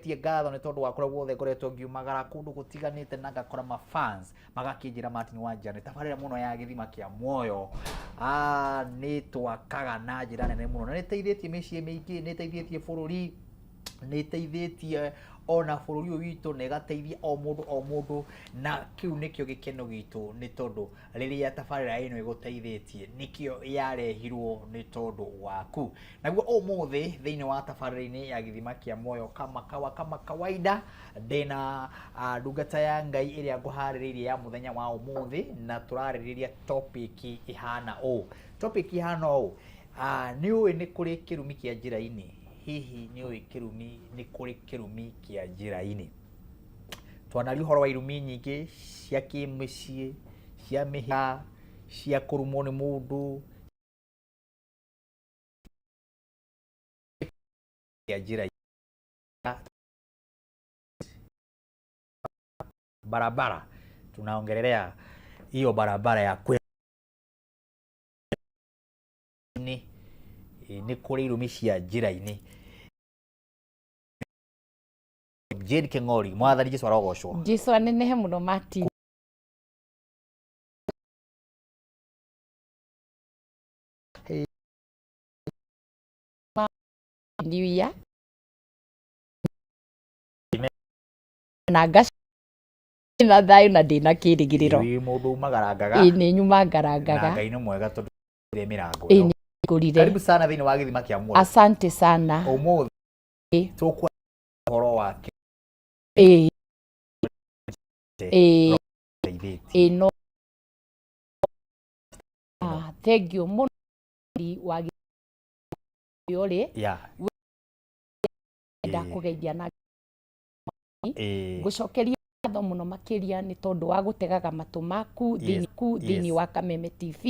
Nĩnjoketie ngatho nĩ tondũ wa kũrĩa guothe ngoretwo ngiumagara kũndũ gũtiganĩte na ngakora ma fans magakĩnjĩra Martin Wanja nĩ tabarĩra mũno ya Gĩthima kĩa Muoyo. Nĩ twakaga na njĩra nene mũno na nĩ ĩteithĩtie mĩciĩ mĩingĩ, nĩ ĩteithĩtie bũrũri, nĩ ĩteithĩtie ona bũrũri ũyũ witũ na ĩgateithia o mũndũ o mũndũ, na kĩu nĩkĩo gĩkeno gitũ nĩ tondũ rĩrĩa tabarĩra ĩno ĩgũteithĩtie nĩkĩo yarehirwo nĩ tondũ waku. Naguo ũmũthĩ thĩinĩ wa tabarĩra-inĩ ya Gĩthima kĩa Muoyo kama kawa kama kawaida ndĩna ndungata ya Ngai ĩrĩa ngũharĩrĩirie ya mũthenya wa ũmũthĩ, na tũrarĩrĩria topic ĩhana ũũ. Topic ĩhana ũũ, nĩ ũĩ nĩ kũrĩ kĩrumi kĩa njĩra-inĩ? Hihi nĩ ũĩ kĩrumi nĩ kũrĩ kĩrumi kĩa njĩra-inĩ? Twanaria ũhoro wa irumi nyingĩ cia kĩmĩciĩ, cia mĩhĩrĩga, cia kũrumwo nĩ mũndũ, kĩa njĩra barabara, tunaongelelea hiyo barabara ya kwe nĩ kũrĩ irumi cia njĩra-inĩ. Jane Keng'ori, mwathani Jesu arogocwo. Jesu anenehe mũno Martin. New Year na ngac na thayũ na ndĩna kĩrĩgĩrĩro. Wĩ mũndũ umagarangaga. Ĩ nĩ nyuma na ngarangaga. Ngai nĩ mwega tondũ ire mĩrango Ĩ ĩyo. Nĩ ngũrire. Karibu sana thĩinĩ wa Gĩthima kĩa Muoyo. Asante sana. Ũmũthĩ tũkwa ũhoro wa Ĩ kĩteithĩtie. Ĩ no thank you mũno wa ũrĩ ndakũgeithia na ngũcokeria ngatho mũno makĩria nĩ tondũ wa gũtegaga matũ maku thĩinĩ wa Kameme TV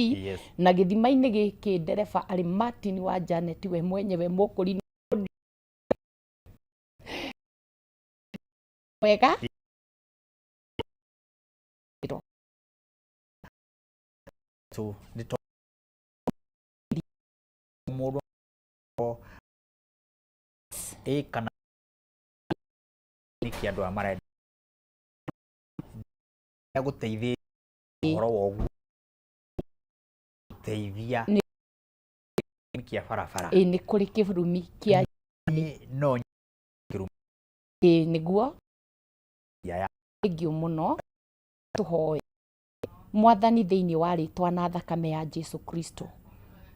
na gĩthima-inĩ gĩkĩ ndereba arĩ Martin wa Janet we mwenyewe mũkũri wega. Tu nĩ tondũ mũndũ ĩ kana nĩkĩ andũ aya marenda gũteithia ũhoro wa ũguo gũteithia kĩa barabara. Ĩ nĩ kũrĩ kĩrumi kĩa Niĩ no ĩ nĩguo ya thank you mũno. Tũhoe. Mwathani, thĩinĩ wa rĩtwa na thakame ya Jesu Kristo,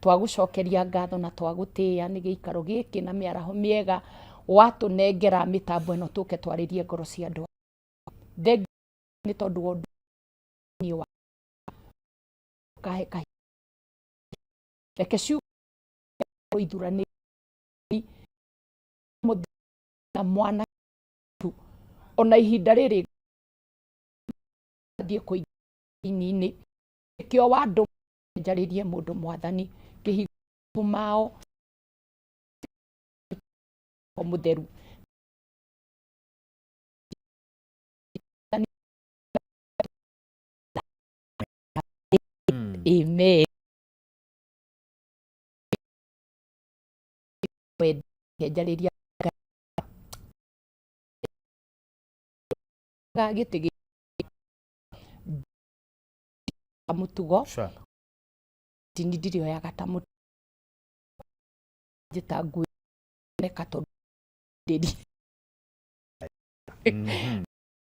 twagũcokeria ngatho na twagũtĩĩa nĩ gĩikaro gĩkĩ na mĩaraho mĩega watũnengera mĩtambo ĩno tũke twarĩrie ngoro cia andũ. Thengiũ nĩ tondũ wa ũndũ wa kahe kahinda, reke ciugo ithuranĩri na mwana ona ihinda rĩrĩ thiĩ kũinĩ-inĩ nĩkĩo wandũ njarĩrie mũndũ Mwathani kĩhingo mao mũtheru. Amen. Njarĩria gĩtĩ mũtugo. Tini ndirĩoyaga ta mũtugo njĩta ngui neka tondũ ndĩri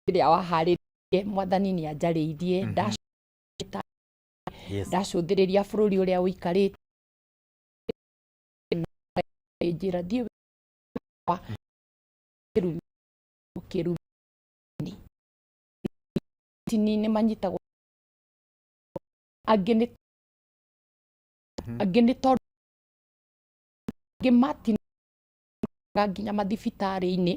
ĩrĩa waharĩrie Mwathani nĩ anjarĩirie ndacũthĩrĩria bũrũri ũrĩa ũikarĩte njĩra thiĩ wa kĩrumi tini nĩ manyitagwo angĩ nĩ angĩ nĩ tondũ angĩ matinaga nginya mathibitarĩ-inĩ,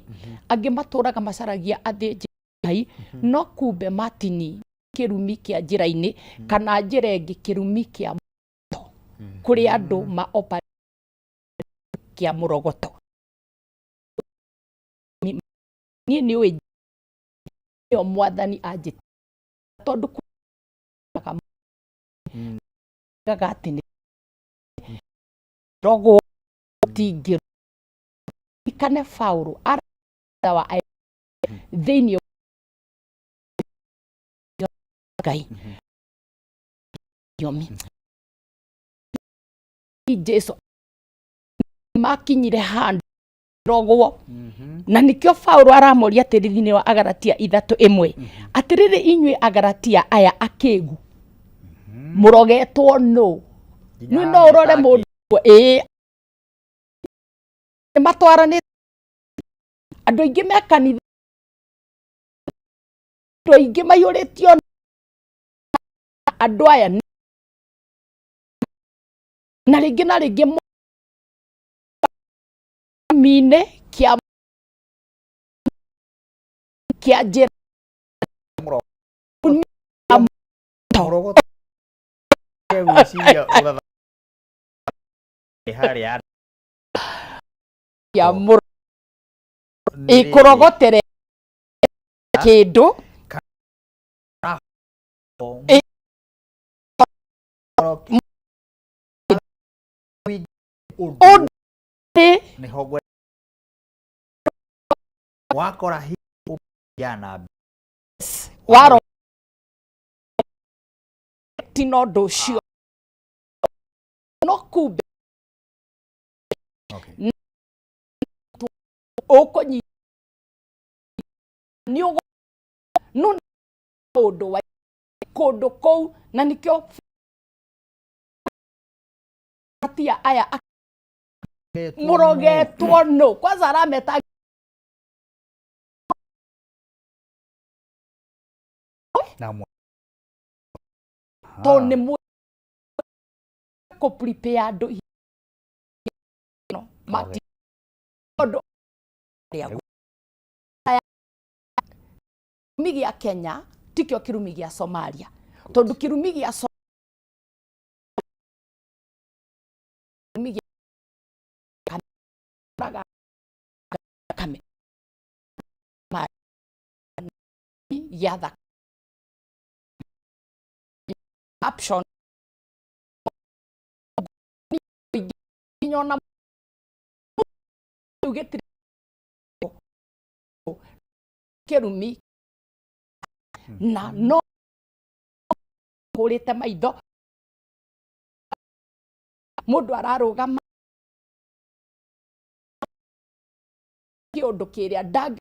angĩ matũraga macaragia athĩnjĩri Ngai, no kumbe matini kĩrumi kĩa njĩra-inĩ kana njĩra ĩngĩ kĩrumi kĩa mũrogoto kũrĩ andũ ma kĩa mũrogoto. Niĩ nĩ ũĩ nĩyo Mwathani anjĩta tondũ gaga atĩ nĩ rogwo tingĩ kane Paulo. Wa thĩinĩ wa Ngai thiomi Jesu makinyire handũ rogwo. Na nĩkĩo Paulo aramoria atĩrĩ thĩinĩ wa Agalatia 3:1, atĩrĩrĩ, inyuĩ Agalatia aya akĩgu, mũrogetwo nũ? Nginya nĩ no ũrore arameta. Mũndũ ĩĩ nĩ matwaranĩte. Andũ aingĩ me kanitha, andũ aingĩ maiyũrĩtio andũ aya na rĩngĩ na rĩngĩ mine kĩa njĩra. Mũrogoto gwĩciria ũthatha harĩa ya mũro ĩkũrogotere kĩndũ. Ũndũ Ĩ, nĩho wakora hihi ya na waro tina ũndũ ũcio no kumbe. Ũkũnyi nĩ ũgũ no ũndũ wa kũndũ kũu, na nĩkĩo atia aya mũrogetwo nũ kwanza arameta. Na Tondũ nĩ mũ kũ prepare andũ no mati tondũ kĩrumi gĩa Kenya tikĩo kĩrumi gĩa Somalia, tondũ kĩrumi gĩa kĩrumi gĩa thakame gĩa thakame option nginya ona kĩu gĩtirĩ kĩrumi na no kũrĩte maitho mũndũ ararũgama kĩũndũ kĩrĩa ndangĩ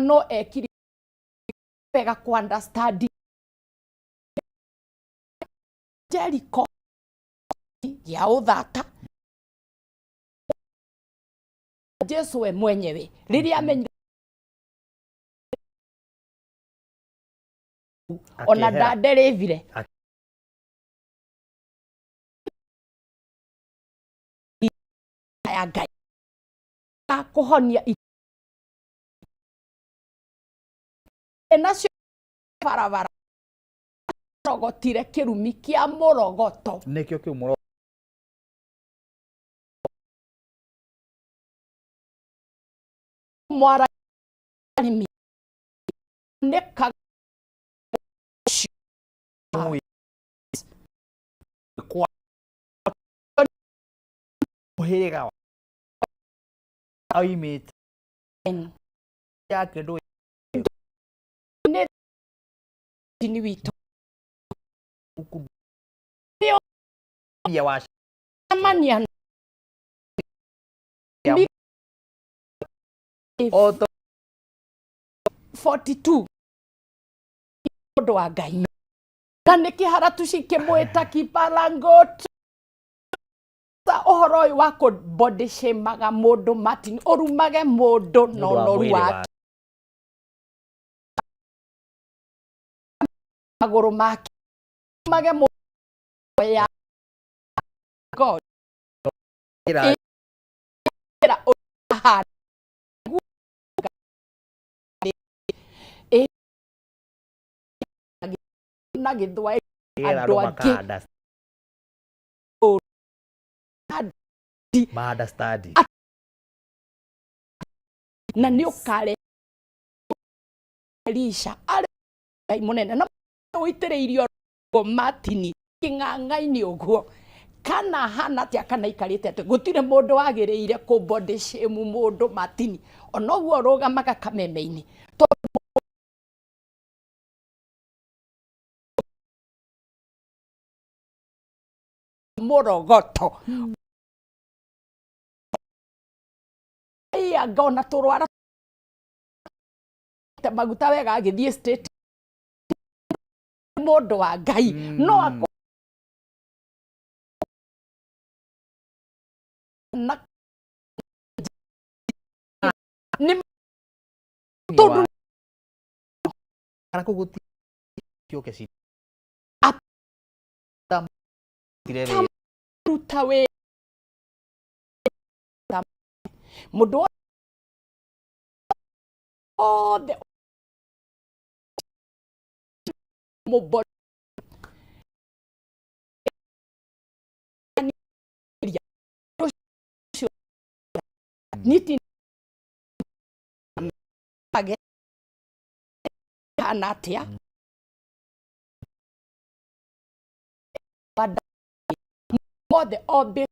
no ekire wega ku understand Jericho ya ũthata. Jesu we mwenyewe rĩrĩa amenyire ona Akĩehera. Ndanderĩvire ya Ngai kũhonia nacio barabara rogotire kĩrumi kĩa mũrogoto. Nĩkĩo kĩu mũro Mwara nĩ ka kwa mũhĩrĩga wa oimĩte yake ndũ nĩ dini witũ ya wa mania oto 42 ũndũ wa Ngai na nĩ kĩhara tucikĩmwĩta kipalangot ũhoro ũyũ wa kũ body shame-aga mũndũ, Martin, ũrumage mũndũ na Nĩ ũndũ wa ũnoru mwĩrĩ wake, magũrũ make, ũrumage mũndũ ya God Ĩra- ĩra ũhana na gĩthwaĩri nĩgetha andũ andũ angĩ. Ma understand. Na nĩ ũkare Elisha arĩ Ngai mũnene na ũitĩrĩirio ũguo Martin kĩng'ang'a-inĩ ũguo. Kana hana atia, kana ikarite atia, gutire mundu wagiriire ku body shame mundu Martini. Ona ũguo ũrũgamaga kameme-inĩ, mũrogoto anga ona tũrwara maguta wega agĩthiĩ state, mũndũ wa Ngai no akũ na nĩ tondũ Kana kũu gũtiũke ci tirere. Ruta wĩra mũndũ wothe mũbo niti hana atia mothe ombe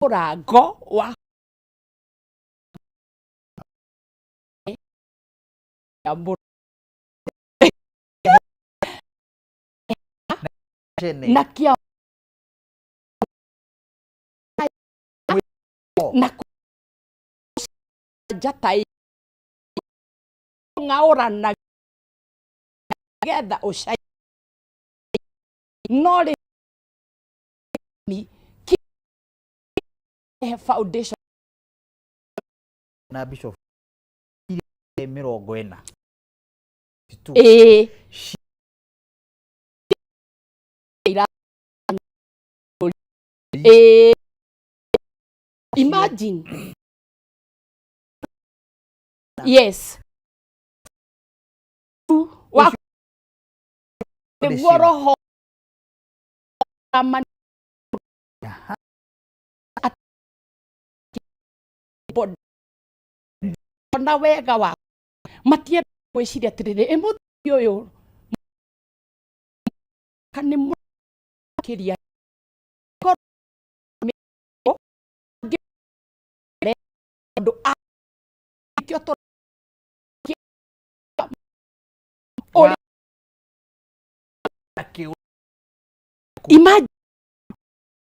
mũrango wa na kia na njata ng'aũrana getha ũcai no rĩ foundation. Na bishop 40. Ĩĩ, ĩĩ, imagine, yes, wa nĩguo roho ona wega wa matienda gwĩciria atĩrĩrĩ, ĩ mũthuri ũyũ nĩ makĩria andũ kĩo ũrĩ imagine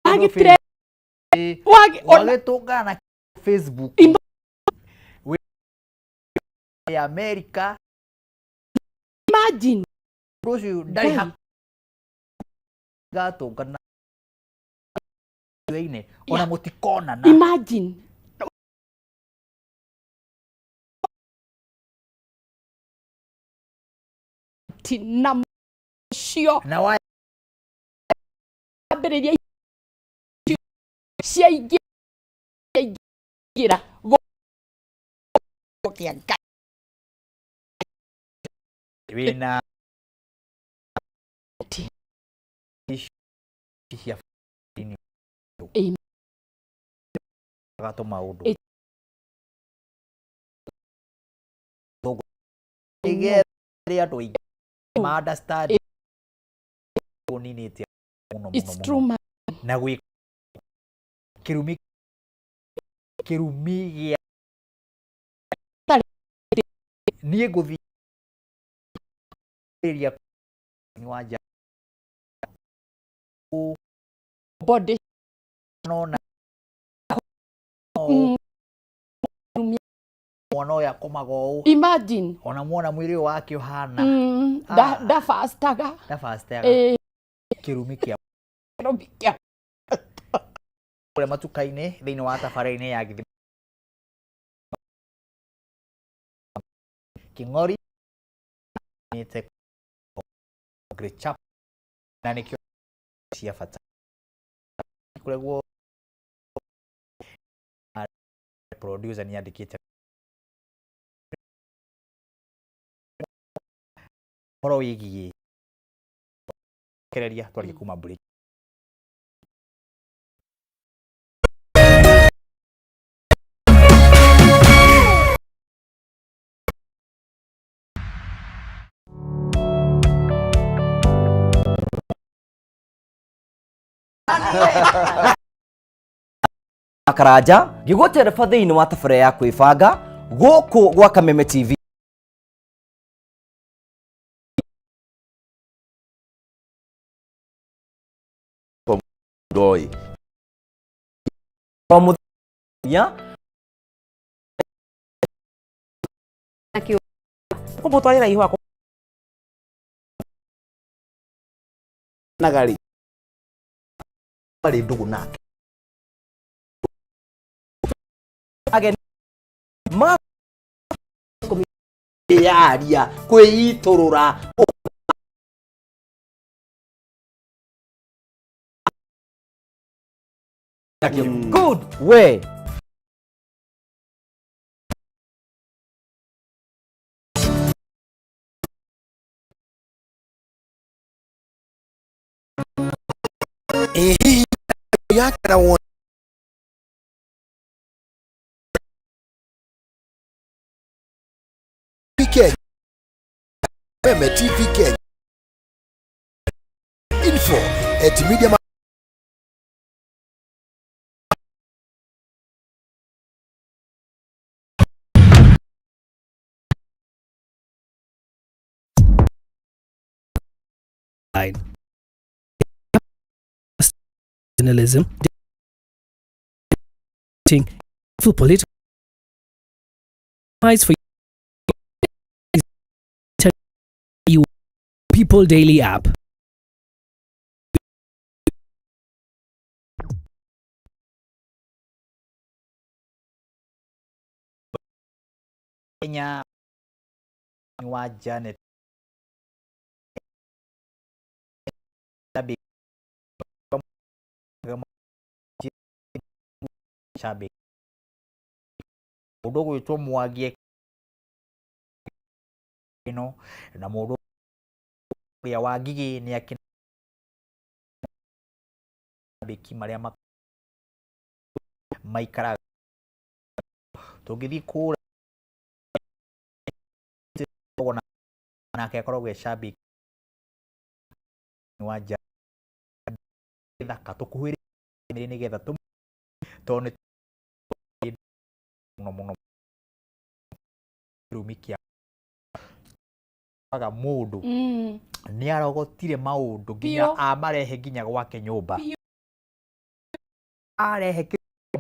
wagitire wagi wagĩtũngana na Facebook ya America. Imagine. Ũndũ ũcio ndarĩ gatũngana inĩ ona mũtikonana. Imagine. Ti na cio na wa ambĩrĩria ciaingĩra kĩa Ngai. Wĩna cia Amen. Gatũ maũndũ nĩgetha andũ aingĩ ma understand ũninĩte mũno mũno. It's true, mũno man. Na gwĩ kĩrumi, kĩrumi gĩa niĩ ngũthiĩ ria wanja body nona mwana ũyũ akomaga ũũ. Imagine. Ona mwana mwĩrĩ ũyũ wake ũhana Da ndabastaga. Ndabastaga. Kĩrumi kĩa kĩrumi kĩa kũrĩa matuka-inĩ thĩinĩ wa tabarĩra-inĩ ya gĩthima kĩng'ori nĩte Great Chap na nĩkĩo cia bata kũrĩa guo producer nĩ andĩkĩte ũhoro wĩgiĩ kereria twarie kuma break. Karanja ngĩgũtereba thĩinĩ wa tabarĩra ya kwĩbanga gũkũ gwa Kameme TV. Ndoĩ. O mũthenya Kũmũtwarĩra ihũa Nagarĩ. Marĩ ndũgũ nake. Ageni ma Kwĩyaria, kwĩitũrũra. Good way. Ĩ hihi yake na woni Kenya Meme TV Kenya info at media Journalism, for political for you People Daily app. Kenya wa Janet mũndũ ũgwĩtwo Mwangi ĩno na mũndũ ũrĩa wa Ngigĩ nĩ akĩbiki marĩa maikaraga tũngĩthiĩ kũrĩa nake akoragwo e shabiki wa gĩthaka tũkuhĩrĩrie nĩgetha tondũ nĩ mũno mũno kĩrumi kĩa aga mũndũ nĩ arogotire maũndũ nginya Biũ. amarehe nginya gwake nyũmba. Biũ. Arehe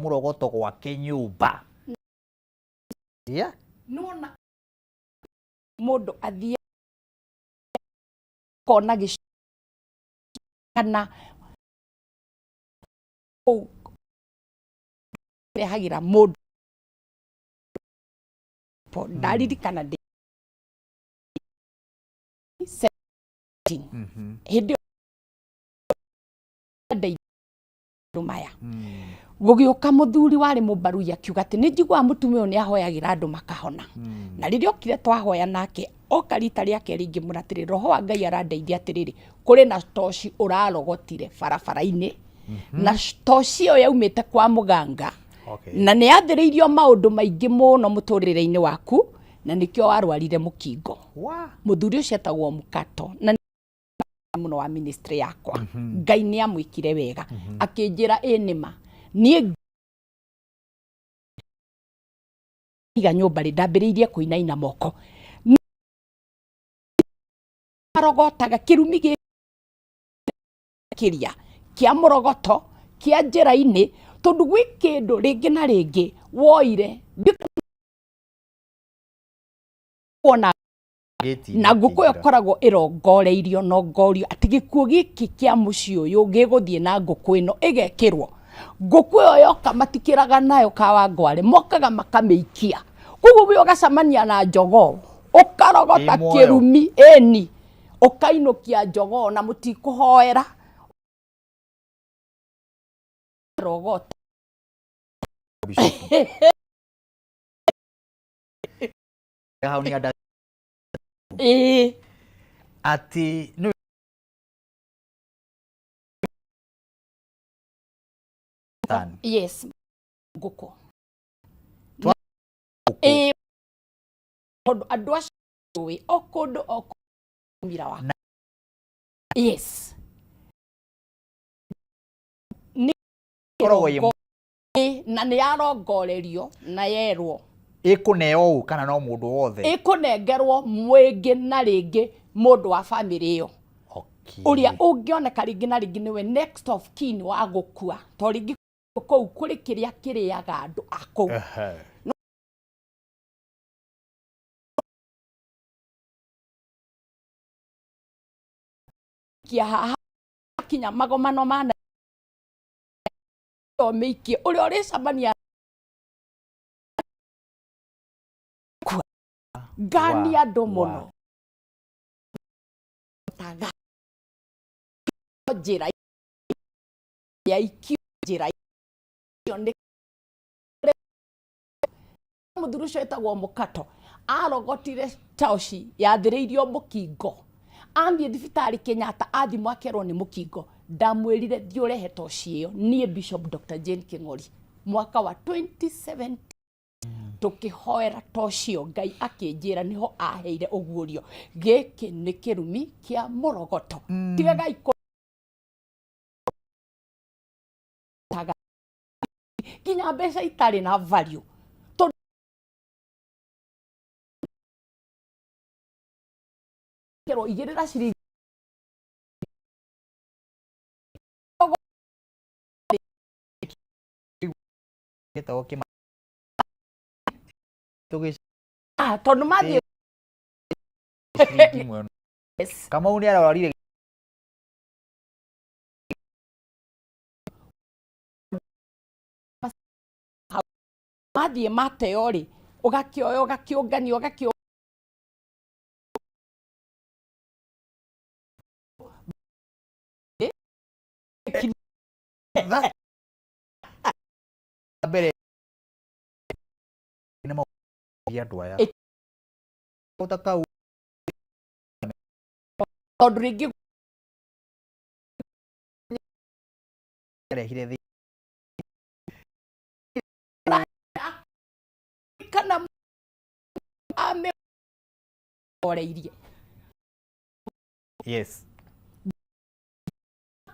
mũrogoto gwake nyũmba, yeah. Nona mũndũ athiĩ kona gĩc kana kũu rehagĩra mũndũ po ndaririkana ndĩ 17 hĩndĩ ĩyo ndeithia maya gũgĩũka mũthuri warĩ mũmbarui akiuga atĩ nĩ njiguaga mũtumia ũyũ nĩ ahoyagĩra andũ makahona. Na rĩrĩa okire twahoya nake oka rita rĩa kerĩ ngĩmwĩra atĩrĩ, roho wa Ngai arandeithia atĩrĩrĩ, kũrĩ na toci ũrarogotire barabara-inĩ na toci ĩyo yaumĩte kwa mũganga na nĩ yathĩrĩirio maũndũ maingĩ mũno mũtũrĩre-inĩ waku na nĩkĩo warwarire mũkingo. Mũthuri ũcio etagwo Mũkato na mũno wa ministry yakwa. Ngai nĩ amwĩkire wega akĩnjĩra ĩ nĩma niĩ iga nyũmba rĩ ndambĩrĩirie kũinaina moko marogotaga kĩrumi gĩkĩria kĩa mũrogoto kĩa njĩra-inĩ tondũ gwĩ kĩndũ rĩngĩ na rĩngĩ woire wona na ngũkũ ĩyo ĩkoragwo ĩrongoreirio na ngorio atĩ gĩkuũ gĩkĩ kĩa mũciĩ ũyũ gĩgũthiĩ na ngũkũ ĩno ĩgekĩrwo ngũkũ ĩyo yoka matikĩraga nayo kawangware mokaga makamĩikia koguo we ũgacemania na jogoo ũkarogota Ĩ muoyo. Kĩrumi ĩni ũkainũkia jogoo na mũtikũhoera rogota. Hau nĩ anda Ĩĩ. Atĩ nĩ Yes, ngũkũ ĩĩ tondũ andũ acio ũĩ o kũndũ o kũndũ mira wa yes. Ĩkoragwo ĩ Ĩ, na nĩ yarongorerio na yerwo. Ĩkũneo ũ kana no mũndũ wothe? Ĩkũnengerwo rĩngĩ na rĩngĩ mũndũ wa bamĩrĩ ĩyo. Okay. Ũrĩa ũngĩoneka rĩngĩ na rĩngĩ nĩwe next of kin wa gũkua, to rĩngĩ kũu kũrĩ kĩrĩa kĩrĩaga andũ a kũu. Kia haha kinya magomano ma mĩikie ũrĩa ũrĩcemania ngani andũ mũno taga njĩra ya ikio njĩra ĩyo nĩ mũthuri ũcio wĩtagwo mũkato arogotire toci yathĩrĩirio mũkingo athiĩ thibitarĩ Kenyatta athimwo akerwo nĩ mũkingo ndamwĩrire thiĩ ũrehe toci ĩyo niĩ Bishop Dr. Jane Kĩng'ori mwaka wa 2017 tũkĩhoera toci ĩyo Ngai akĩnjĩra nĩho aheire ũguũrio gĩkĩ nĩ kĩrumi kĩa mũrogoto tigagai kũtaga nginya mbeca itarĩ na value tondũ kerwo igĩrĩra ciringi Gĩtagwo kĩma tũgĩ Ah, tondũ mathiĩ ciringi ĩmwe. Yes. Kamau nĩ ararwarire mathiĩ mateo rĩ ũgakĩoya ũgakĩũngania ũgakĩũ mbere nĩ maũndũ andũ aya ta kau tondũ rĩngĩ arehire thĩ kana amĩoreirie yes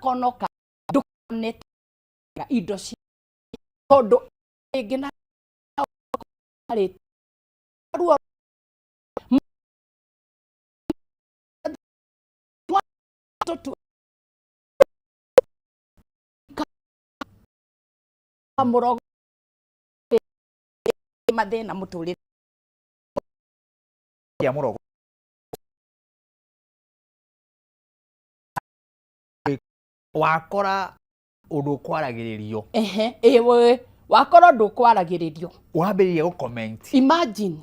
konoka ndũkane indo cia tondũ rĩngĩ na rĩ ruo tũtu mũrogo mathĩna mũtũrĩre kĩa mũrogo wakora ũndũ ũkwaragĩrĩrio ehe ĩwe wakorwo ndũkwaragĩrĩrio wambĩrĩria gũ comment imagine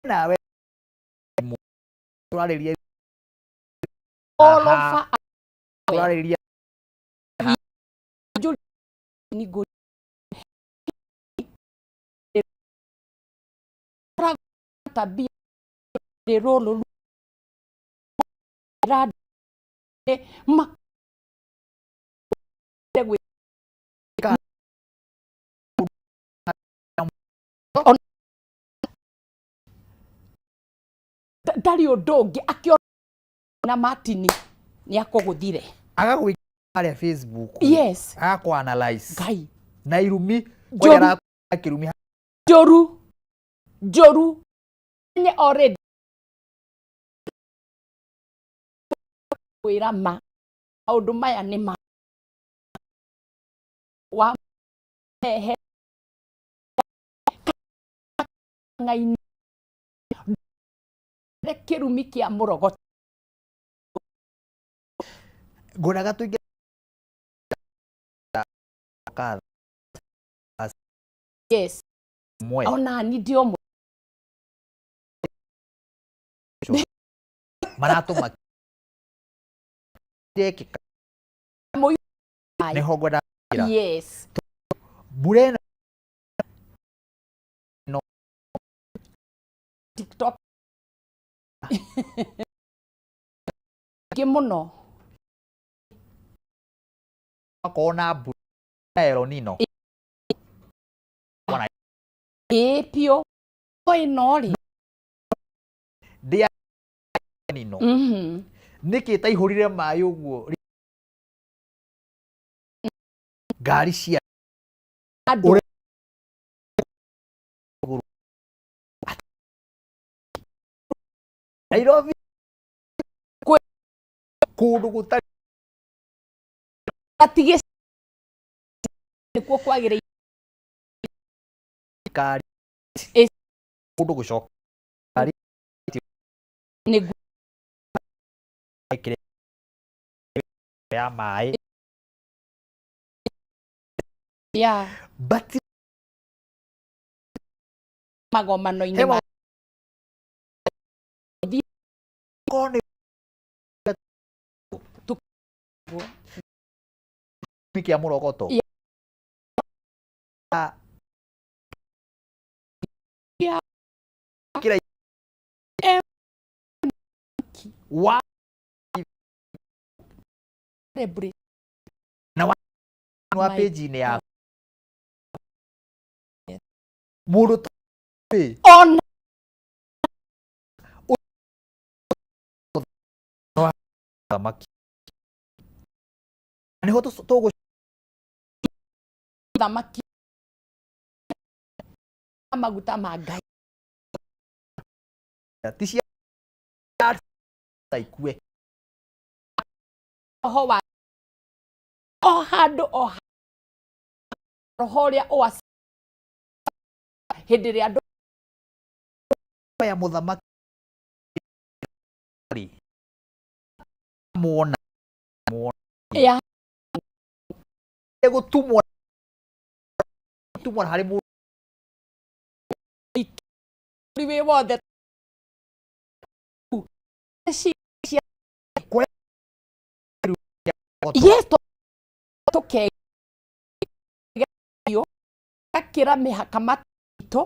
nawe tũrarĩria all over tũrarĩria nĩ ngũ tabia rũrũ ra ma ndarĩ ũndũ ũngĩ akĩona Martin nĩ akũgũthire agagwĩ harĩa Facebook yes agakũ analyze Ngai na irumi Njũru. kwanja arakũ kĩrumi njũru njũru nye already kwĩra ma maũndũ maya nĩ ma wa hehe ng'aini kĩrumi kĩa mũrogoto ngwendaga tũingĩ katha yes mwe ona ni ndĩ ũmwe maratũma ndekĩka nĩho ngwenda yes mbura ĩno TikTok ngĩ mũno akorwo na mbura ya El Nino ĩĩ biũ ĩno rĩ ndĩa Nino nĩkĩ ĩtaihũrire maĩ ũguo Ngari cia andũ Nairobi kũndũ gũtarĩ atige nĩkuo kwagĩrĩire. Ngari kũndũ gũcoka nĩguo ĩkĩre ya maĩ ya but magomano-inĩ He ma korwo nĩ kĩa mũrogoto. Kĩra wa Celebrate. Wa My page-inĩ ya mũndũ ta ona thamaki nĩho tũgũ thamaki maguta ma Ngai. Ti cia ikue. Roho wa o handũ o roho ũrĩa ũa hĩndĩ ĩrĩa andũ ya mũthamaki muona ya gũtumwo gũtumwo harĩ mũndũ. Wĩ wothe cia yes tũkeyo gakĩra mĩhaka matitũ,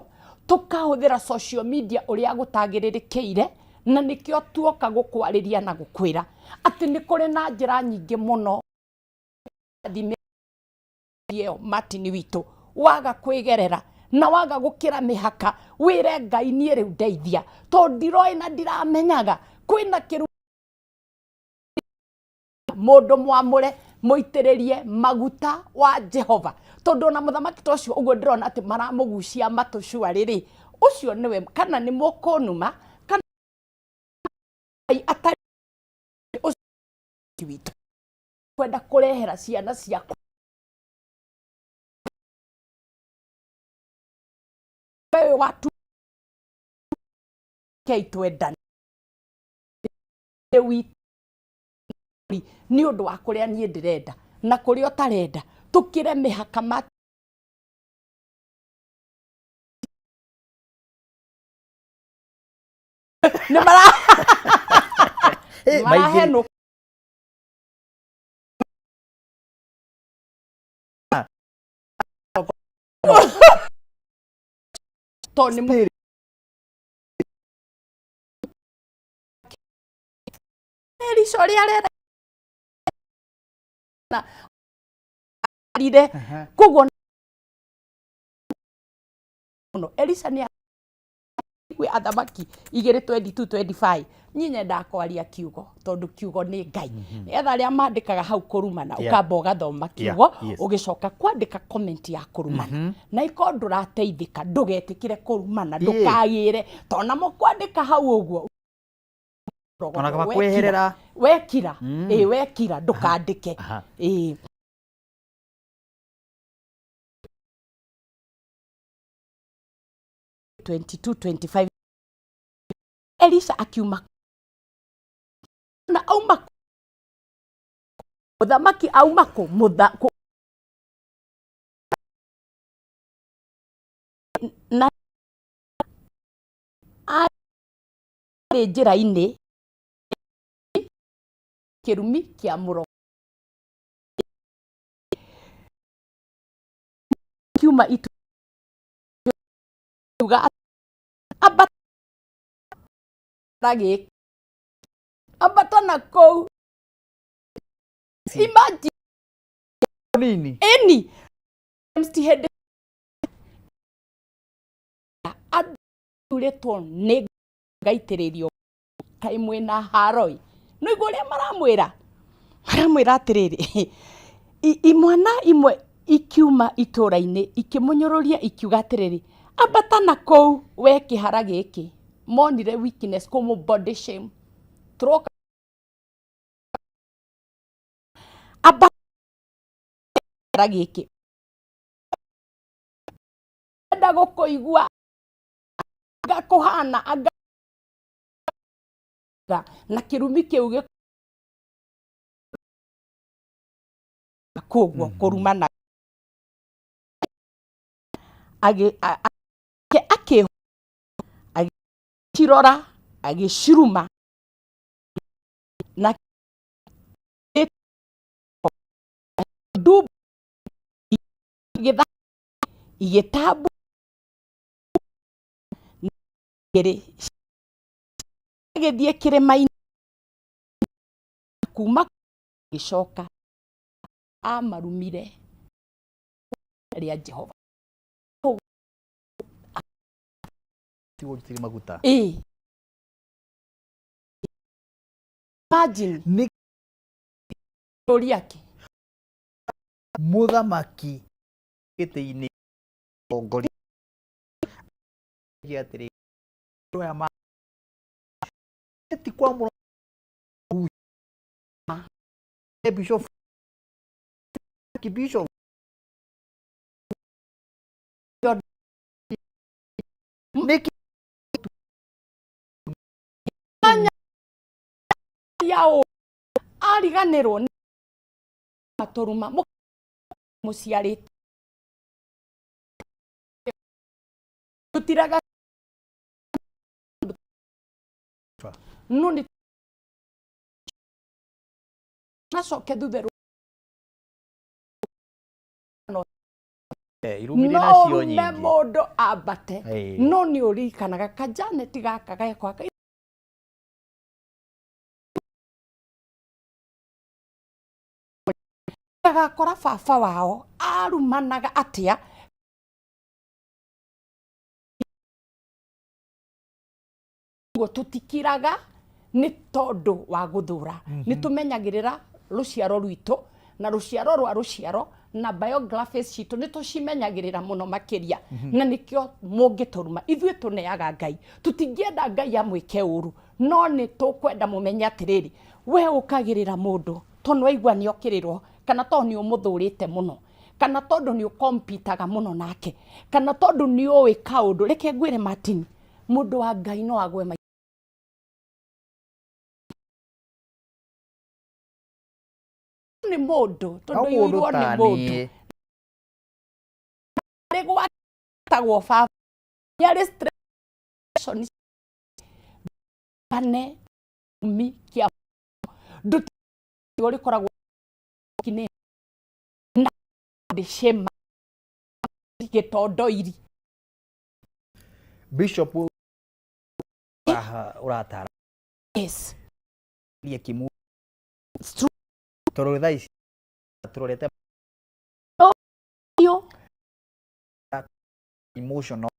tũkahũthĩra social media ũrĩa gũtagĩrĩrĩkĩire, na nĩkĩo tuoka gũkwarĩria na gũkwĩra atĩ nĩ kũrĩ na njĩra nyingĩ mũno thimĩ ĩyo. Martin witũ, waga kwĩgerera na waga gũkĩra mĩhaka, wĩre Ngai, niĩ rĩu ndeithia, tondũ ndiroĩ na ndiramenyaga kwĩna kĩru mũndũ mwamũre mũitĩrĩrie maguta wa Jehova, tondũ ona mũthamaki ta ũcio ũguo ndĩrona atĩ maramũgucia matũ cuarĩ rĩ, ũcio nĩwe kana nĩ mũkũnuma kana Ngai atarĩ ũcio witũ kwenda kũrehera ciana ciakwa wewe watu kei twendane witũ nĩ ũndũ wa kũrĩa niĩ ndĩrenda na kũrĩa ũtarenda, tũkĩre mĩhaka ma nĩ mara Eh, maingĩ- marahenũka. Tondũ nĩ Elisha ũrĩa arera na arire koguo mũno Elisha nĩ kwĩ athamaki 2 22 25. Niĩ nyendaga kwaria kiugo tondũ kiugo nĩ Ngai, nĩgetha arĩa mandĩkaga hau kũrumana, ũkamba ũgathoma kiugo, ũgĩcoka kwandĩka comment ya kũrumana. Na ikorwo ndũrateithĩka, ndũgetĩkĩre kũrumana, ndũkagĩre tondũ namo kwandĩka hau ũguo Ona kaba kweherera. Wekira ĩ wekira, ndũkandĩke. Ĩ 22 25 Elisha akiuma na auma kũ? Mũthamaki auma kũ mũtha kũ na arĩ njĩra-inĩ kĩrumi kĩa mũro kiuma itu kiuga ambata gĩkĩ, ambata na kũu. Imagine. Nini. Ĩni ti hĩndĩ athurĩtwo nĩ ngaitĩrĩrio kaĩ mwĩna haroi no igua ũrĩa maramwĩra atĩrĩrĩ, imwana imwe. Ikiuma itũũra-inĩ ikĩmũnyũrũria ikiuga atĩrĩrĩ, ambata na kũu we kĩhara gĩkĩ. Monire weakness kũmũ body shame. Tũroka ambata kĩhara gĩkĩ. Enda gũkũigua anga kũhana anga na kĩrumi kĩu gĩ koguo kũrumana akĩ agĩcirora agĩciruma na ndumbu igĩtambu igĩrĩ agĩthiĩ kĩrĩma-inĩ kuma gĩcoka amarumire rĩa Jehova. Tiguo njitĩrĩrie maguta. Ĩĩ. Imagine. Nĩ Ũria kĩ? Mũthamaki gĩtĩ-inĩ tongoria atĩrĩ andũ aya ma ti kwamũra bishop bishop nĩkĩ Ya ũ ariganĩrwo nĩ matũruma mũciarĩte tũtiraga no nĩ nacoke thutha Irumi no nacio ũrume nyingĩ. mũndũ ambate no nĩ ũririkanaga kajaneti gaka gekwa gakora baba wao arumanaga atĩa Ũguo tũtikiraga nĩ tondũ wa gũthũra. Nĩ tũmenyagĩrĩra rũciaro rwitũ na rũciaro rwa rũciaro na biographies citũ nĩ tũcimenyagĩrĩra mũno makĩria. Na nĩkĩo mũngĩtũruma ithuĩ tũneaga Ngai. Tũtingĩenda Ngai amwĩke ũru no nĩ tũkwenda mũmenye atĩrĩrĩ, we ũkagĩrĩra mũndũ tondũ nĩ waigua nĩ okĩrĩrwo kana tondũ nĩ ũmũthũrĩte mũno kana tondũ nĩ ũkompitaga mũno nake kana tondũ nĩ ũĩ kaũndũ. Reke ngwĩre Martin, Mũndũ wa Ngai no agwe maita nĩ mũndũ No tondũ mũndũ yuirwo nĩ ta mũndũ niĩ. Arĩ gwatagwo baba nĩ arĩ stress bane mi kĩa ndũ ũrĩkoragwo kinĩ na ndĩcema gĩtondoiri. Bishop ũratara Yes. ria kimu It's true. Tondũ thaa ici tũrorete Yo. Emotional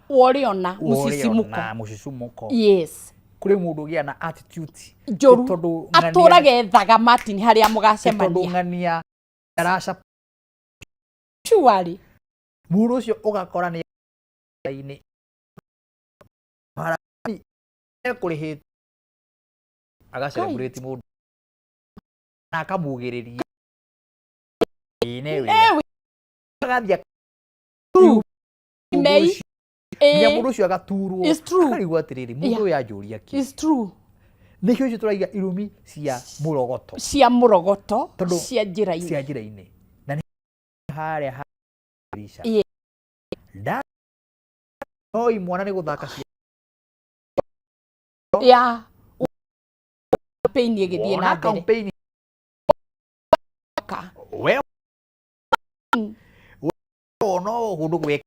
Woriona mũcicimuko. Na mũcicumuko. Yes. Kũrĩ mũndũ ũgĩa na attitude Njũru. Tondũ Atũraga ethaga Martin harĩa tondũ mũgacemania. Ng'ania araca Surely. Mũndũ ũcio ũgakora nĩ inĩ ekũrĩhĩte agacelebrate mũndũ na akamugĩrĩria ĩĩ nĩ wĩra Ewe. Agathiĩ True. mũndũ Mei. ũcio- nginya Eh, mũndũ ũcio agaturwo It's true. akarigwo atĩrĩrĩ mũndũ ũyũ anjũria kĩ It's true. Nĩkĩo icio tũraiga irumi cia mũrogoto. Cia mũrogoto. Tondũ cia njĩra-inĩ. Cia njĩra-inĩ na nĩ harĩa ha Elisha. Yeah. Nda no imwana nĩ gũthaka cia Ya campaign ĩgĩthiĩ Wona na mbere. Campaign Ka. We wona ũndũ gwĩ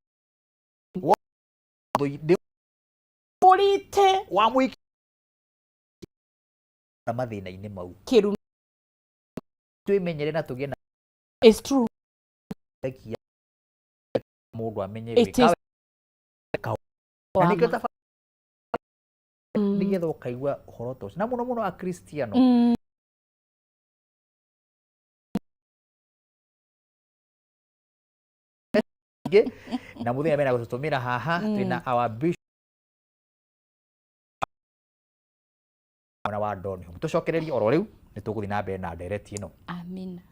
Mũrite wa mũiki na mathĩna-inĩ mau kĩrumi. Twĩmenyere na tũgĩe na It's true. Rekia mũndũ amenye It gwĩka is wega. Na nĩkĩo Wama. taba nĩgetha ũkaigua ũhoro ta ũcio na mũno mũno akristiano. Nyingĩ na mũthenya mena gũtũtũmĩra haha twĩna our bishop mwena wa Donholm. Tũcokererie oro rĩu nĩ tũgũthiĩ na mbere na ndereti ĩno. Amina.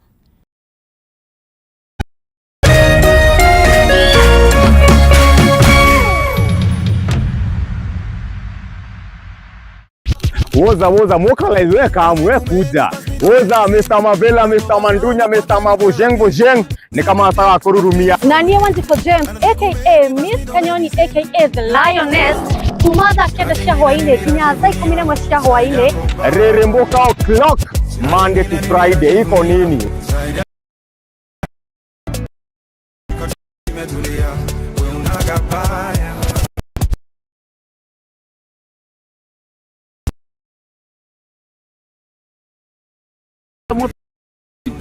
Woza woza mokalize we kam we kuja. Woza Mr. Mavela Mr. Mandunya Mr. Mabojeng Bojeng ni kama sawa kururumia. Na niĩ Wanjikũ James aka Miss Kanyoni aka The Lioness kuma thaa 9 cia hwainĩ nginya thaa 11 cia hwainĩ. Reremboka o'clock Monday to Friday iko nini?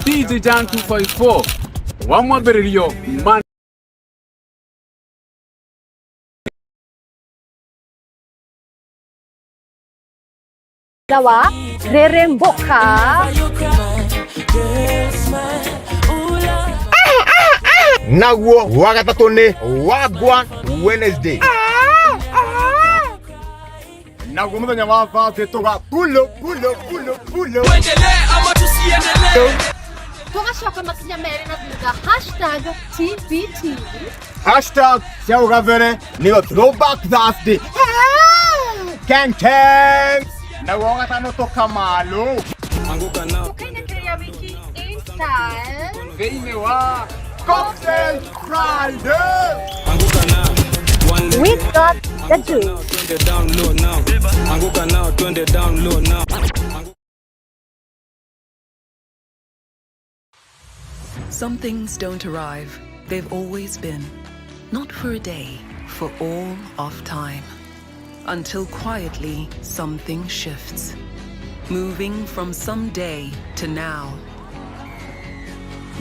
DJ Jan 254 wa mwambĩrĩrio man. Wa Reremboka. Naguo wa gatatũ nĩ Wagwan Wednesday. Naguo mũthenya wa Thursday tũga pulo pulo pulo pulo. Tũgacoka makinya merĩ na thutha hashtag TBT. Hashtag cia ũgabere nĩyo throwback Thursday. Keng keng. Naguo wa gatano tũkamalo. Tũkainĩkĩrĩria wiki in style. Thĩinĩ wa Cocktail Friday. We got the juice. Some things don't arrive, they've always been. Not for a day, for all of time. Until quietly, something shifts. Moving from someday to now.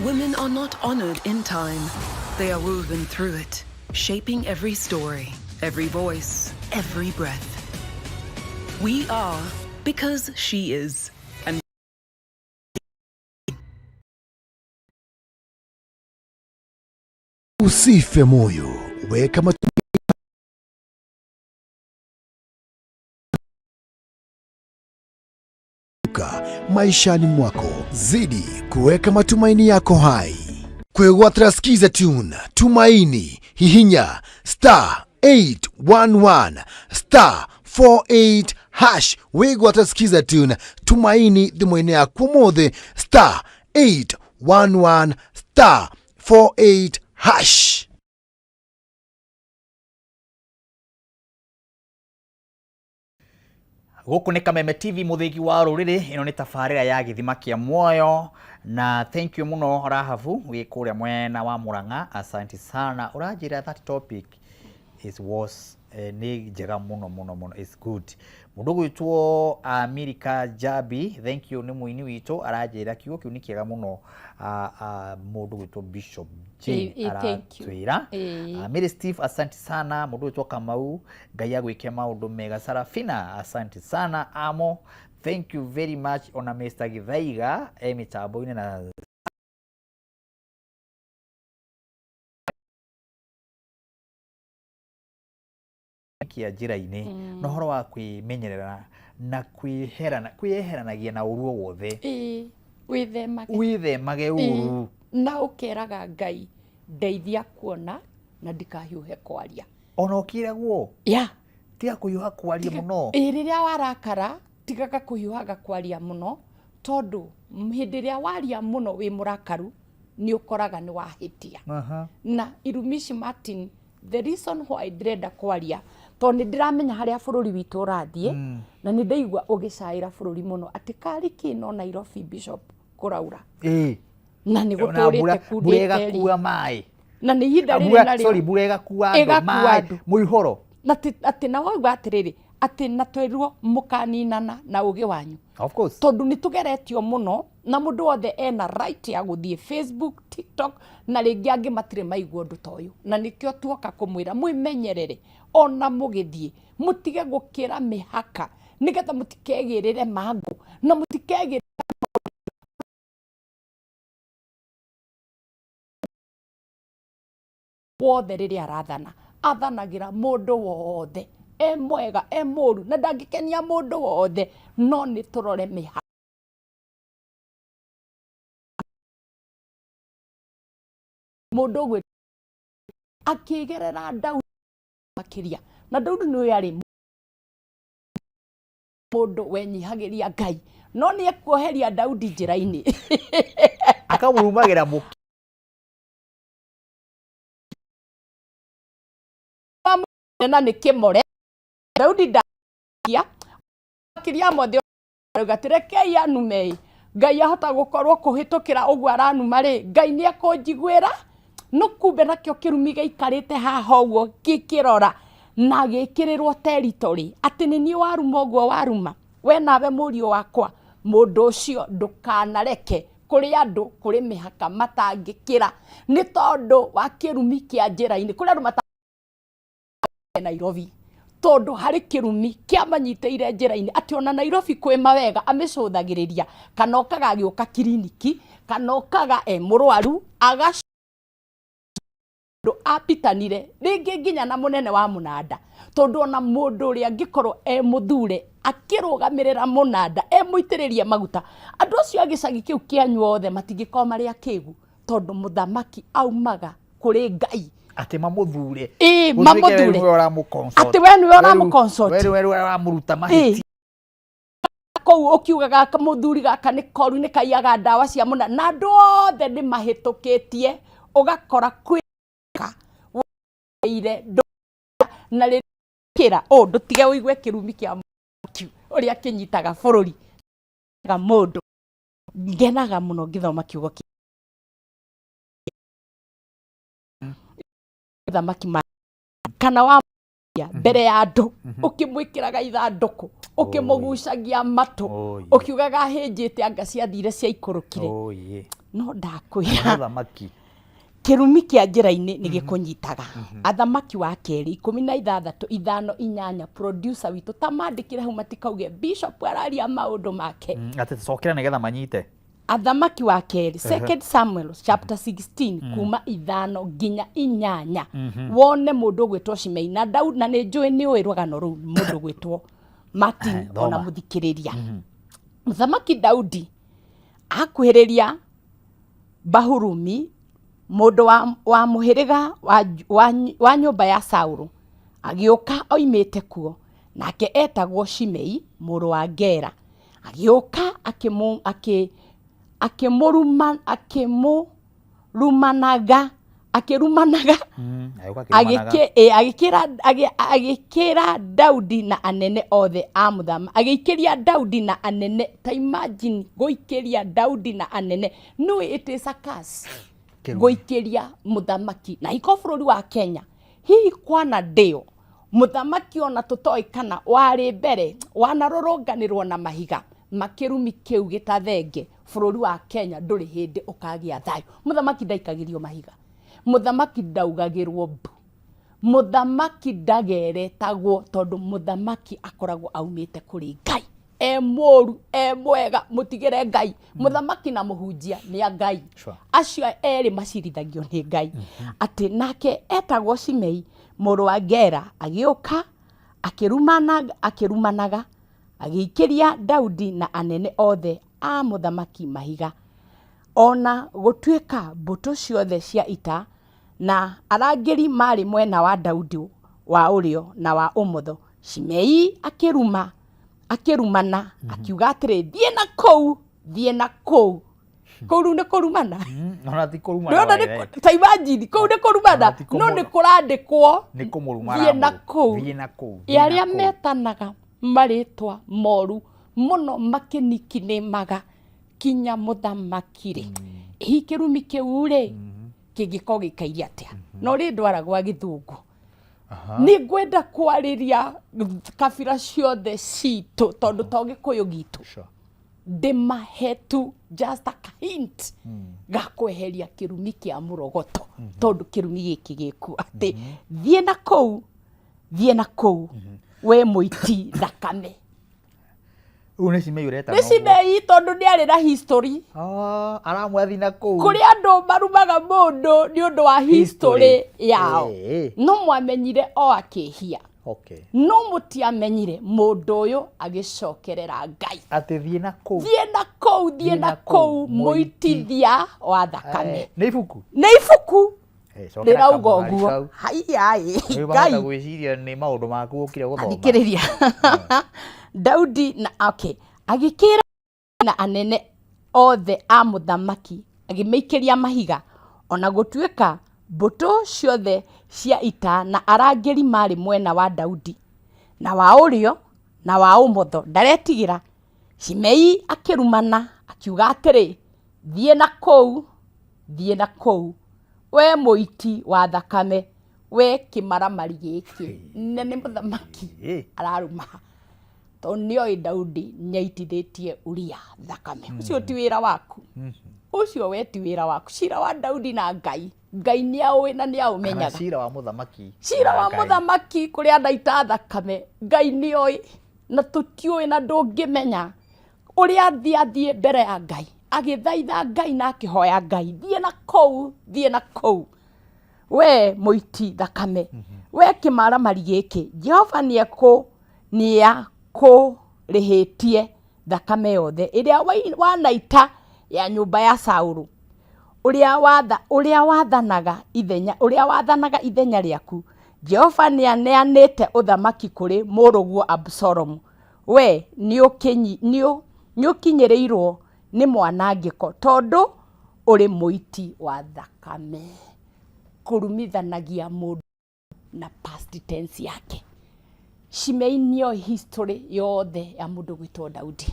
Women are not honored in time, they are woven through it, shaping every story, every voice, every breath. We are because she is. And Usife moyo, weka matumaini maishani mwako, zidi kuweka matumaini yako hai. Kwegwatira skiza tune Tumaini hihinya star 811 star 48 hash wigwatira skiza tune Tumaini thimũ-inĩ yaku ũmũthĩ star 811 star 48 hash. Gũkũ nĩ Kameme TV mũthĩgi wa rũrĩrĩ, ĩno nĩ tabarĩra ya gĩthima kĩa muoyo na thank you mũno Rahabu wĩ kũrĩa mwena wa Murang'a, asante sana. Ũranjĩra that topic is was nĩ njega mũno mũno mũno, is good. Mũndũ ũgwĩtwo Amerika Jabi, thank you, nĩ mũini witũ aranjĩra kiugo kĩu nĩ kĩega mũno. Mũndũ ũgwĩtwo Bishop Jane Thank you. aratwĩra. Mary Steve, asante sana. Mũndũ ũgwĩtwo Kamau, Ngai agwĩke maũndũ mega. Sarafina, asante sana. Amo, thank you very much. Ona Mr. Githaiga e mĩtambo-inĩ na kia njĩra-inĩ na ũhoro wa kwĩmenyerera na kwĩherana kwĩyeheranagia na ũru o wothe. Ĩĩ, wĩthemage. Wĩthemage ũru. Na ũkeraga Ngai ndeithia kuona na ndikahiũhe kwaria. Ona ũkĩragwo ya tiga kũhiũha kwaria mũno. Ĩĩ, rĩrĩa warakara tigaga kũhiũhaga kwaria mũno tondũ hĩndĩ ĩrĩa waria mũno wĩ mũrakaru nĩ ũkoraga nĩ wahĩtia. Na irumi ici Martin, the reason why ndĩrenda kwaria tondũ nĩ ndĩramenya harĩa bũrũri witũ ũrathiĩ na nĩ ndaigua ũgĩcaĩra bũrũri mũno atĩ kari kĩ no Nairobi Bishop kũraura Ĩĩ. Na nĩ Ona gũtũrĩte mbura kundĩte ĩgakua maĩ. Na nĩ ihinda rĩrĩ Mbura, narĩo sorry, mbura ĩgakua andũ ĩgakua maĩ andũ. mũihũro. Na atĩ na wauga atĩrĩrĩ atĩ na twĩrwo mũkaninana na ũgĩ wanyu. Of course. Tondũ nĩ tũgeretio mũno na mũndũ wothe ena right ya gũthiĩ Facebook, TikTok na rĩngĩ angĩ matirĩ maigua ũndũ ta ũyũ na nĩkĩo tuoka kũmwĩra mwĩmenyerere ona mũgĩthiĩ mũtige gũkĩra mĩhaka nĩgetha mũtikegĩrĩre mangũ na mũtikegĩrĩre Wothe rĩrĩa arathana, athanagĩra mũndũ wothe, e mwega e mũru, na ndangĩkenia mũndũ wothe, no nĩ tũrore mĩhaka. Mũndũ ũgwĩ akĩgerera Daudi makĩria, na Daudi nĩ ũyũ arĩ mũndũ wenyihagĩria Ngai, no nĩ ekuoheria Daudi njĩra-inĩ. Akamũrumagĩra mũki. Na nĩ kĩmore Daudi ndakia makĩria mothe arauga atĩ rekei anume ĩ Ngai ahota gũkorwo kũhĩtũkĩra ũguo aranuma rĩ, Ngai nĩ ekũnjiguĩra. No kumbe nakĩo kĩrumi gĩikarĩte haha ũguo gĩkĩrora na gĩkĩrĩrwo territory atĩ nĩ niĩ waruma ũguo waruma we nawe mũriũ wakwa. Mũndũ ũcio ndũkanareke kũrĩ andũ kũrĩ mĩhaka matangĩkĩra nĩ tondũ wa kĩrumi kĩa njĩra-inĩ. Kũrĩ andũ mata Nairobi tondũ harĩ kĩrumi kĩamanyitĩire njĩra-inĩ atĩ ona Nairobi kwĩ mawega amĩcũthagĩrĩria, kana okaga agĩũka kiriniki, kana okaga e mũrwaru aga apitanire rĩngĩ nginya na mũnene wa mũnanda, tondũ ona mũndũ ũrĩa angĩkorwo e mũthure akĩrũgamĩrĩra mũnanda e mũitĩrĩrie maguta, andũ acio a gĩcagi kĩu kĩanyu othe matingĩkorwo marĩ akĩgu, tondũ mũthamaki aumaga kũrĩ Ngai. Atĩ mamũthure. Ĩĩ, Gũtuĩke mamũthure. we nĩwe ũramũ-consult. Atĩ we nĩwe ũramũ-consult. We nĩwe ũramũruta mahĩtia. Kũu ũkiuga gaka mũthuri gaka nĩ koru nĩ kaiyaga ndawa cia mũna, na andũ othe nĩ mahĩtũkĩtie, ũgakora kwĩka wĩire na rĩkĩra ũ ndũtige ũigue kĩrumi kĩa mũkiu ũrĩa kĩnyitaga bũrũri ga mũndũ. Ngenaga mũno ngĩthoma kiugo kĩa thamaki ma kana wa mbere ya andũ, ũkĩmwĩkĩraga ithandũkũ, ũkĩmũgucagia matũ, ũkiugaga hĩnjĩte anga ciathire ciaikũrũkire. No ndakwĩra Mũthamaki. Kĩrumi kĩa njĩra-inĩ nĩ gĩkũnyitaga. Athamaki wa kerĩ 16 5 8, producer witũ ta mandĩkĩre hau matikauge bishop araria maũndũ make. Atĩ cokera nĩgetha manyite. Athamaki wa kerĩ, Second Samuel chapter 16, kuma 5 nginya 8, wone mũndũ ũgwĩtwo Shimei na Daudi, na nĩ njũĩ nĩ ũĩ rũgano rũu, mũndũ ũgwĩtwo Martin Thoma. ona mũthikĩrĩria. Mũthamaki Daudi akuhĩrĩria Bahurumi, mũndũ wa mũhĩrĩga wa nyũmba ya Saũlũ, agĩũka oimĩte kuo, nake eetagwo Shimei mũrũ wa Gera. Agĩũka akĩmũrumanaga, akĩrumanaga, agĩkĩra Daudi na anene othe a mũthamaki, agĩikĩria Daudi na anene. Ta imagine gũikĩria Daudi na anene. No it is a curse gũikĩria mũthamaki. Na iko bũrũri wa Kenya hihi kwana ndĩo mũthamaki ona tũtoĩ kana warĩ mbere wanarũrũnganĩrwo na mahiga makĩrumi kĩu gĩtathenge, bũrũri wa Kenya ndũrĩ hĩndĩ ũkagĩa thayũ. Mũthamaki ndaikagĩrio mahiga, mũthamaki ndaugagĩrwo mbu, mũthamaki ndageretagwo, tondũ mũthamaki akoragwo aumĩte kũrĩ Ngai. E mũru e mwega, mũtigĩre Ngai. Mũthamaki na mũhunjia nĩ a Ngai. Acio erĩ macirithagio nĩ Ngai. Atĩ nake etagwo Shimei mũrũ wa Gera, agĩũka akĩrumanaga, agĩikĩria Daudi na anene othe a mũthamaki mahiga. Ona gũtuĩka mbũtũ ciothe cia ita na arangĩri marĩ mwena wa Daudi wa ũrĩo na wa ũmotho, Shimei akĩrumana, akiuga atĩrĩ, thiĩ na kũu, thiĩ na kũu. Kũu rĩu nĩ kũrumana. Ona ti kũrumana Ndĩrona nĩ wega. ta imagine, kũu nĩ kũrumana, Ona ti no nĩ kũrandĩkwo, Nĩ kũmũruma thiĩ na aramũruma. kũu. Thiĩ na kũu, Ĩ thiĩ na arĩa kũu. metanaga marĩtwa moru mũno makĩnikinĩmaga kinya mũthamaki rĩ, hihi kĩrumi kĩu rĩ kĩngĩkorwo gĩikaire atĩa? No rĩ ndwara gwa gĩthũngũ. Nĩ ngwenda kwarĩria kabira ciothe citũ, tondũ to gĩkũyũ gitũ. Ndĩmahe tu just a hint ga kweheria kĩrumi kĩa mũrogoto, tondũ kĩrumi gĩkĩ gĩkuo atĩ thiĩ na kũu, thiĩ na kũu, we mũiti thakame. Rĩu nĩ Shimei ũreta Nĩ Shimei tondũ nĩ arĩ na history. Ah, aramwathi na kũu. Kũrĩ andũ marumaga mũndũ nĩ ũndũ wa history yao. Ĩĩ. No mwamenyire o akĩhia. Okay. No mũtiamenyire mũndũ ũyũ agĩcokerera Ngai. Atĩ thiĩ na kũu. Thiĩ na kũu, thiĩ na kũu, mũitithia wa thakame. Eh, nĩ ibuku? Nĩ ibuku. Eh, cokera Rĩrauga kamũhari ũguo. kau. Haiya Rĩu mahota Ngai. gwĩciria nĩ maũndũ maku ũkire gũthoma. Thikĩrĩria. Daudi na okay. Agĩkĩra na anene othe a mũthamaki agĩmĩikĩria mahiga, o na gũtuĩka mbũtũ ciothe cia ita na arangĩri maarĩ mwena wa Daudi, na wa ũrĩo na wa ũmotho, ndaretigĩra. Shimei akĩrumana, akiuga atĩrĩ, Thiĩ na kũu, thiĩ na kũu, wee mũiti wa thakame, wee kĩmaramari gĩkĩ. Na nĩ mũthamaki araruma. Tondũ nĩoĩ Daudi nĩaitithĩtie Uria thakame. Ũcio ti wĩra waku. Ũcio we ti wĩra waku. Cira wa Daudi na Ngai, Ngai nĩaũĩ na Kana nĩaũmenyaga. cira wa mũthamaki. Cira na wa Ngai. mũthamaki kũrĩa anaita thakame, Ngai nĩoĩ na tũtiũĩ na ndũngĩmenya ũrĩa athiĩ athiĩ mbere ya Ngai agĩthaitha Ngai na akĩhoya Ngai, thiĩ na kũu, thiĩ na kũu we mũiti thakame, we kĩmaramari gĩkĩ, Jehova nĩekũ Nĩakũrĩhĩtie thakame yothe ĩrĩa wanaita ya nyũmba ya Saũlũ, ũrĩa watha, ũrĩa wathanaga ithenya, ũrĩa wathanaga ithenya rĩaku. Jehova nĩaneanĩte ũthamaki kũrĩ mũrũguo Abusalomu. Wee nĩũkinyĩrĩirwo nĩ mwanangĩko tondũ ũrĩ mũiti wa thakame. Kũrumithanagia mũndũ. na past tense yake. Shimei nĩoĩ history yothe ya mũndũ gwĩtwo Daudi.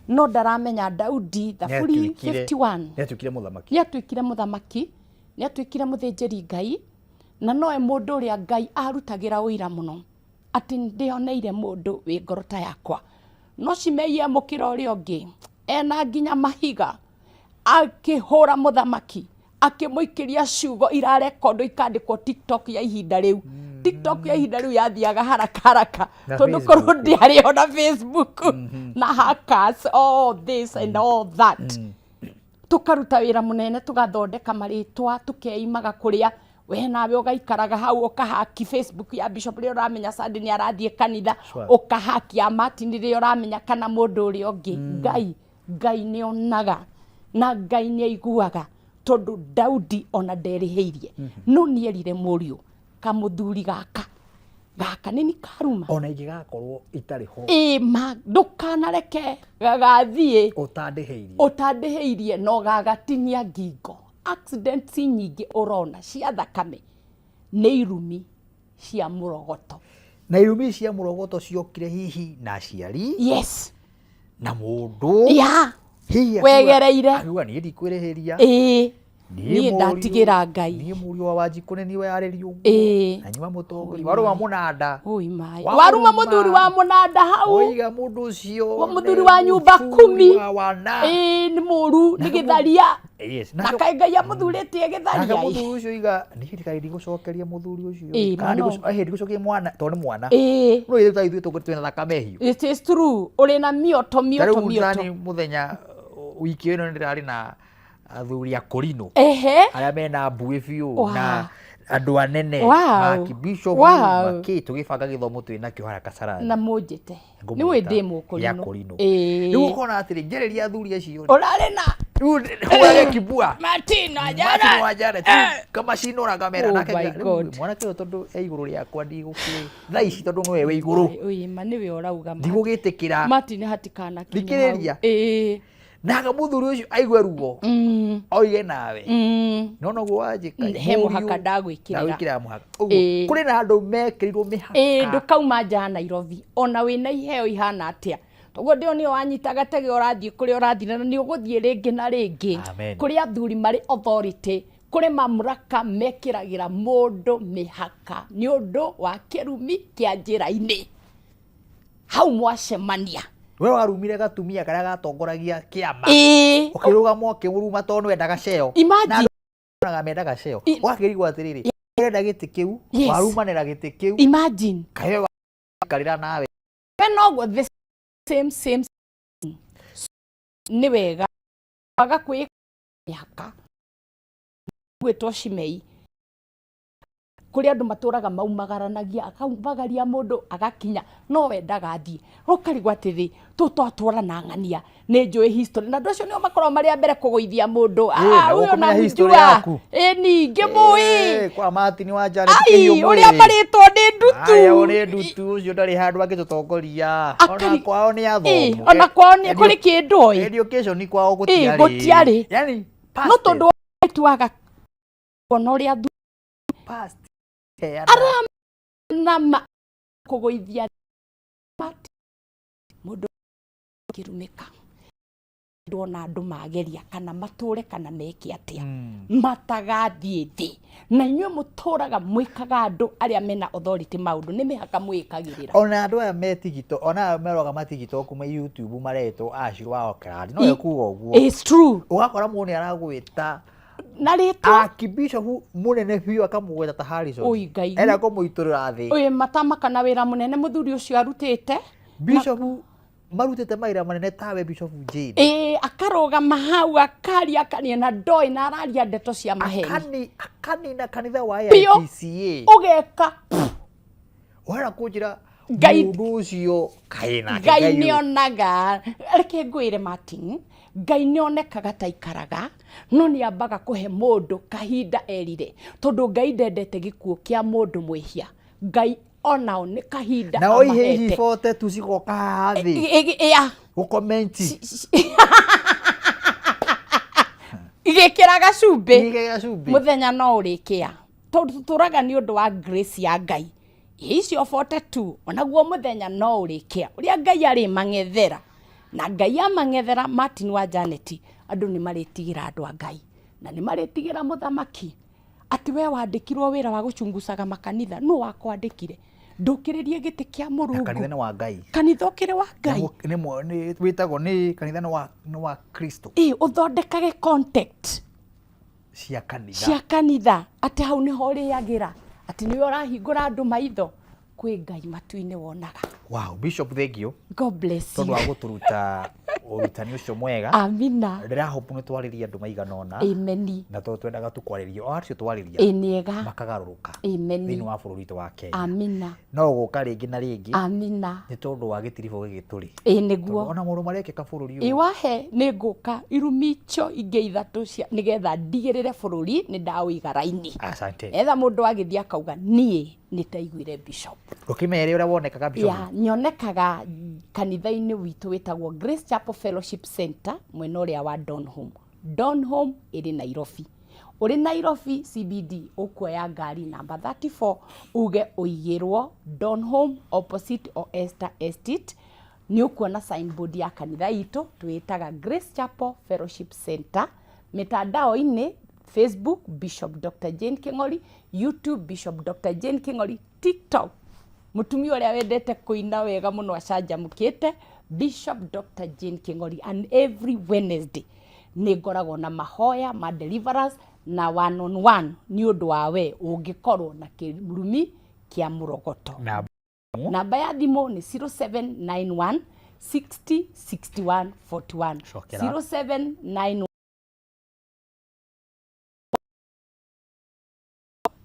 No ndaramenya Daudi Thaburi 51 Nĩatuĩkire mũthamaki. Nĩatuĩkire mũthamaki, nĩatuĩkire mũthĩnjĩri Ngai, na nowe mũndũ ũrĩa Ngai arutagĩra ũira mũno atĩ ndĩoneire mũndũ wĩ ngoro ta yakwa. No Shimei e mũkĩra ũrĩa ũngĩ, ena nginya mahiga, akĩhũra mũthamaki akĩmũikĩria ciugo irarekondwo ikandĩkwo TikTok ya ihinda rĩu. TikTok ya ihinda rĩu yathiaga haraka haraka Na tondũ korwo Facebook. ndĩarĩ ona Facebook na hackers all this and all that. Tũkaruta wĩra mũnene tũgathondeka marĩtwa tũkeimaga kũrĩa we nawe ũgaikaraga hau ũkahaki Facebook ya Bishop rĩrĩa ũramenya Sunday nĩ arathiĩ kanitha. Ũkahaki ya Martin rĩrĩa ũramenya kana mũndũ ũrĩa ũngĩ. Ngai Ngai nĩ onaga na Ngai nĩ aiguaga tondũ Daudi ona nderĩhĩirie. No nĩ erire mũriũ kamũthuri gaka gaka nĩ ni karuma. Ona ingĩgakorwo itarĩ ho. Ĩ ma ndũkanareke gagathiĩ ũtandĩhĩirie. Ũtandĩhĩirie no gagatinia ngingo. Accidents nyingĩ ũrona cia thakame nĩ irumi cia mũrogoto. Na irumi cia mũrogoto ciokire hihi na aciari. Yes. Na mũndũ. Yeah. Hihi akiuga- Wegereire. Akiuga niĩ ndikwĩrĩhĩria. Ĩĩ. Niĩ Niĩ mũriũ- ndatigĩra Ngai. Niĩ mũriũ wa Wanjikũ nĩ niĩ weyarĩria ũguo. Ĩĩ. Na nyuma mũtongoria. Warũma mũnanda. Oi maĩ. Warũma. Waruma mũthuri wa mũnanda hau. Oiga mũndũ ũcio. Wa mũthuri nĩ wa nyũmba mũthuri kumi. wa wana. Ĩĩ nĩ mũru, nĩ gĩtharia. Yes. Na kaĩ Ngai amũthurĩtie Nake gĩtharia. mũthuri ũcio iga niĩ ndikaĩ ndigũcokeria mũthuri ũcio. Ĩĩ, Kana mũno. ĩhĩ, ndigũcokeria mwana tondũ nĩ mwana. Ĩĩ. No ithuĩ ta ithuĩ twĩna thakame hiũ. It is true. Ũrĩ na mioto, Ta mioto, rĩu mioto. nani mũthenya wiki ĩno nĩndĩrarĩ na athuri a Korino. Ehe. Arĩa mena mbuĩ biũ Wow. na andũ anene makibishop makĩ tũgĩbanga gĩthomo twĩ nakĩo harĩa Kasarani. Na mũnjĩte. Ngũmwĩta Nĩ ũĩ ndĩ ya mũkũrinũ. Korino. Ĩĩ. Rĩu ũkona atĩrĩ ngereria athuri acio rĩ. Ũrarĩ na Rĩu hũrage kibua. Martin Martin Wajara. Wajara kamacinora kamera Oh nake my rĩu God. mwanake ũyũ tondũ e igũrũ rĩakwa ndigũkĩ thaa ici tondũ nĩwe wĩ igũrũ Ĩĩ ma nĩwe ũrauga. ndigũgĩtĩkĩra. Martin hatikanakinye hau. Thikĩrĩria. Ĩĩ. Nake mũthuri ũcio aigue ruo oige nawe no noguo wanjĩka He mũhaka ndagwĩkĩrĩra. ndagwĩkĩrĩra mũhaka ũguo Ĩĩ. kũrĩ na andũ mekĩrirwo mĩhaka. Ĩĩ ndũkauma nja ya Nairobi ona wĩna iheo ihana atĩa. Toguo ndĩo nĩyo wanyita gatege ũrathiĩ kũrĩa ũrathiĩ na nĩ ũgũthiĩ rĩngĩ na rĩngĩ. Amen. Kũrĩ athuri marĩ authority, kũrĩ mamlaka mekĩragĩra mũndũ mĩhaka nĩ ũndũ wa kĩrumi kĩa njĩra-inĩ. Hau mwacemania. We warumire gatumia karĩa gatongoragia kĩama. Ĩĩ. Ũkĩrũgama ũkĩmũruma tondũ nĩwendaga ceo. Imagine. Na andũ mendaga ceo. Ũgakĩrigwo atĩrĩrĩ, ũrenda gĩtĩ kĩu, Yes. warumanĩra gĩtĩ kĩu. Imagine. Kaĩ we waikarĩra nawe. We noguo the same same Nĩ wega waga kwĩ mĩhaka gwĩtwo Shimei, kũrĩ andũ matũraga maumagaranagia, akaumagaria mũndũ agakinya no we ndagathiĩ, ũkarigwo atĩrĩ, tũtwatwara na ng'ania nĩ njũĩ history, na andũ acio nĩo makoragwo marĩ a mbere kũgũithia mũndũ. Ĩ, na Ah, ũyũ gũkũmenya history namjua yaku. Ĩ ningĩ mũĩ. Ĩ, kwa Martin wa Janet Ai, Kĩhiũ mũĩ. ũrĩa marĩtwo nĩ ndutu. Aya, ũrĩ ndutu ũcio ndarĩ handũ angĩtũtongoria. Ona kwao nĩ Ĩ, athomu. ona kwao nĩ kũrĩ kĩndũ ĩ. Education kwao Ĩ, gũtiarĩ. gũtiarĩ. Yani No tondũ tuaga kuona ũrĩa past aranama kũgũithia mũndũ kĩrumĩka ndona andũ mageria kana matũre kana meke atĩa matagathiĩ thĩ, na inyuĩ mũtũraga mwĩkaga andũ arĩa mena authority maũndũ nĩ mĩhaka mwĩkagĩrĩra. Ona andũ aya me tigito, ona aya meroga matigito kuma YouTube maretwo Ashir wa Oakland, no ekuga ũguo. It's true. Ũgakora mũndũ nĩ aragwĩta na rĩtwa Archbishop mũnene biũ, akamũgweta ta Harrison. Oi, Ngai. Enda kũmũitũrũra thĩ. Ĩ, matamaka na wĩra mũnene mũthuri ũcio arutĩte. Bishop marutĩte mawĩra manene tawe Bishop Jane. Ĩ, akarũgama hau akaria akaria na ndoĩ na araria ndeto cia maheni. Akanina kanitha wa Biũ. AIPCA. Ũgeka Wara kũnjĩra Ngai- mũndũ ũcio kaĩ nake Ngai ũyũ. nĩonaga. Reke ngwĩre Martin, Ngai nĩonekaga ta ikaraga, no nĩambaga kũhe mũndũ kahinda erire, tondũ Ngai ndendete gĩkuũ kĩa mũndũ mwĩhia. Ngai onao nĩ kahinda Nao ihe ici amahete. bote tu cigoka haha thĩ Ĩa gũkomenti. Igĩkĩra gacumbĩ. Igĩkĩra gacumbĩ. Mũthenya no ũrĩkĩa, tondũ tũtũraga nĩ ũndũ wa grace ya Ngai. Ĩ, icio 42 onaguo mũthenya no ũrĩkĩa ũrĩa Ngai arĩ mang'ethera, na Ngai amang'ethera Martin wa Janet, andũ nĩ marĩtigĩra andũ a Ngai na nĩ marĩtigĩra mũthamaki, atĩ we wandĩkirwo wĩra wa gũcungucaga makanitha, nũ wakwandĩkire ndũkĩrĩrie gĩtĩ kĩa Na Mũrungu? Kanitha nĩ wa Ngai. Kanitha ũkĩrĩ wa Ngai. Wĩtagwo nĩ kanitha nĩ wa Kristo. Ĩ, ũthondekage contact cia kanitha. Cia kanitha, atĩ hau nĩho ũrĩagĩra, atĩ nĩwe ũrahingũra andũ maitho kwĩ Ngai matu-inĩ wonaga. Wow, Bishop, thank you. God bless tondũ you. wa gũtũruta ũrutani ũcio mwega. Amina. Ndĩrahope nĩ twarĩria andũ maigana ũna. Ameni. Na tondũ twendaga tu kwarĩria o acio twarĩria Ĩ, nĩega. makagarũrũka Ameni. thĩinĩ wa bũrũri witũ wa Kenya. Amina. No ũgũka rĩngĩ na rĩngĩ. Amina. Nĩ tondũ wa gĩtiribũ gĩkĩ tũrĩ. Ĩ, nĩguo. Tondũ ona maũndũ marekĩka bũrũri Ĩ, ũyũ. wahe nĩ ngũka irumi icio ingĩ ithatũ cia nĩgetha ndigĩrĩre bũrũri nĩ ndaũiga raini. Asante. Etha mũndũ agĩthiĩ akauga niĩ nĩ ndaiguire bishop. Ũkĩmere ũrĩa wonekaga, Bishop. Ya, nyonekaga kanitha-inĩ witũ wĩtagwo Grace Chapel Fellowship Center, mwena ũrĩa wa Donholm. Donholm ĩrĩ Nairobi. Ũrĩ Nairobi CBD ũkuoya ngari namba 34, uge ũigĩrwo Donholm opposite o Esther Estate, nĩ ũkuona signboard ya kanitha itũ twĩtaga Grace Chapel Fellowship Center. Mitandao-inĩ, Facebook Bishop Dr. Jane King'ori, YouTube Bishop Dr. Jane King'ori, TikTok mũtumia ũrĩa wendete kũina wega mũno acanjamũkĩte, Bishop Dr. Jane King'ori. And every Wednesday nĩ ngoragwo na mahoya ma deliverance na one on one nĩ ũndũ wa we ũngĩkorwo na kĩrumi kĩa mũrogoto. Na Namba ya thimũ nĩ 0791 60 61 41. Cokera. 0791.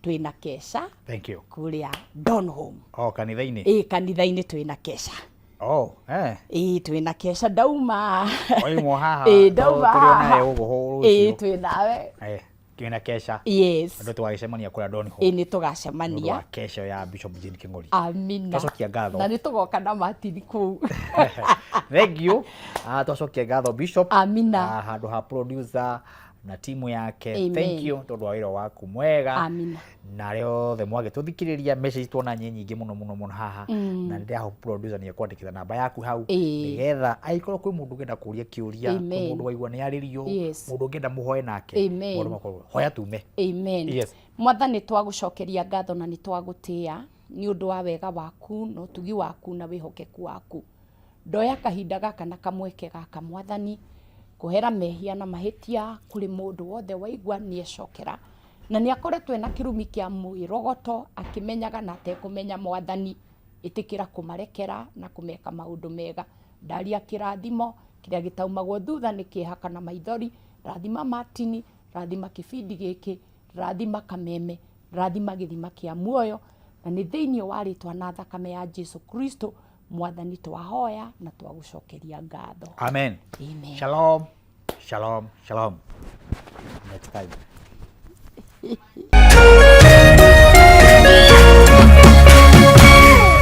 Twĩna kesha. Thank you. Kũrĩa Donholm. Oh, kanitha-inĩ. Ĩ, kanitha-inĩ twĩna kesha. Oh, eh. Ĩ, twĩna kesha ndauma. Oimwo haha. Ĩ, ndauma tũrĩ haha. onawe gũkũ Ĩ, rũciũ. twĩ nawe. Eh, twĩna kesha. Yes. Andũ tũgagĩcemania kũrĩa Donholm. Ĩ, nĩ Nĩ ũndũ tũgacemania. wa kesha ya Bishop Jane King'ori. Amina. Twacokia ngatho. Na nĩ tũgoka na Martin kũu. Thank you. Ah, twacokia ngatho Bishop. Amina. Ah, handũ ha producer na timu yake. Amen. Thank you tondũ wa wĩra waku mwega. Amina. Na arĩa othe mwagĩtũthikĩrĩria, message tuona nyĩ nyingĩ mũno mũno mũno haha, na nĩ ndĩrahope producer nĩ ekwandĩkĩra namba yaku hau, nĩgetha angĩkorwo kwĩ mũndũ ũngĩenda kũria kĩũria, kwĩ Amen. mũndũ waigua nĩ arĩrio, mũndũ ũngĩenda mũhoe nake, Amen. maũndũ makorwo hoya tume. Amen. Yes. Mwathani, twagũcokeria ngatho na nĩ twagũtĩĩa nĩ ũndũ wa wega waku na ũtugi waku na wĩhokeku waku. Ndoya kahinda gaka na kamweke gaka, Mwathani, kũhera mehia na mahĩtia kũrĩ mũndũ wothe waigua nĩ ecokera na nĩ akoretwo ena kĩrumi kĩa mwĩrogoto akĩmenyaga na atekũmenya. Mwathani, ĩtĩkĩra kũmarekera na kũmeka maũndũ mega. Ndaria kĩrathimo. Kĩrĩa gĩtaumagwo thutha nĩ kĩeha kana maithori. Rathima Martin, rathima kĩbindi gĩkĩ, rathima Kameme, rathima gĩthima kĩa muoyo, na nĩ thĩinĩ wa rĩtwa na thakame ya Jesu Kristo Mwathani twahoya na twagũcokeria ngatho. Amen. Amen. Shalom, shalom, shalom. Next time.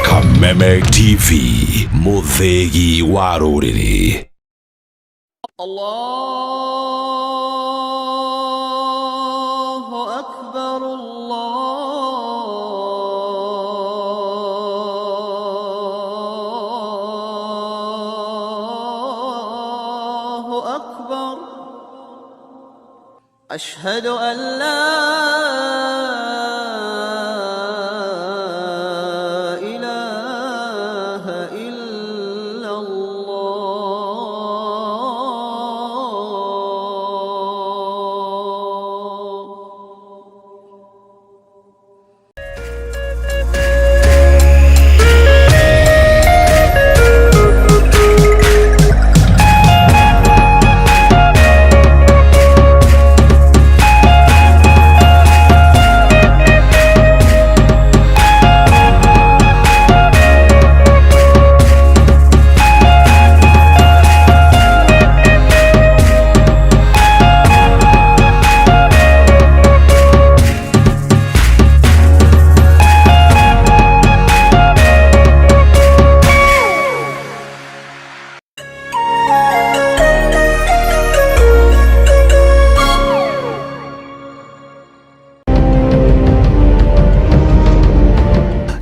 Kameme TV, mũthĩgi wa rũrĩrĩ. الله أكبر الله أكبر أشهد أن لا إله إلا الله.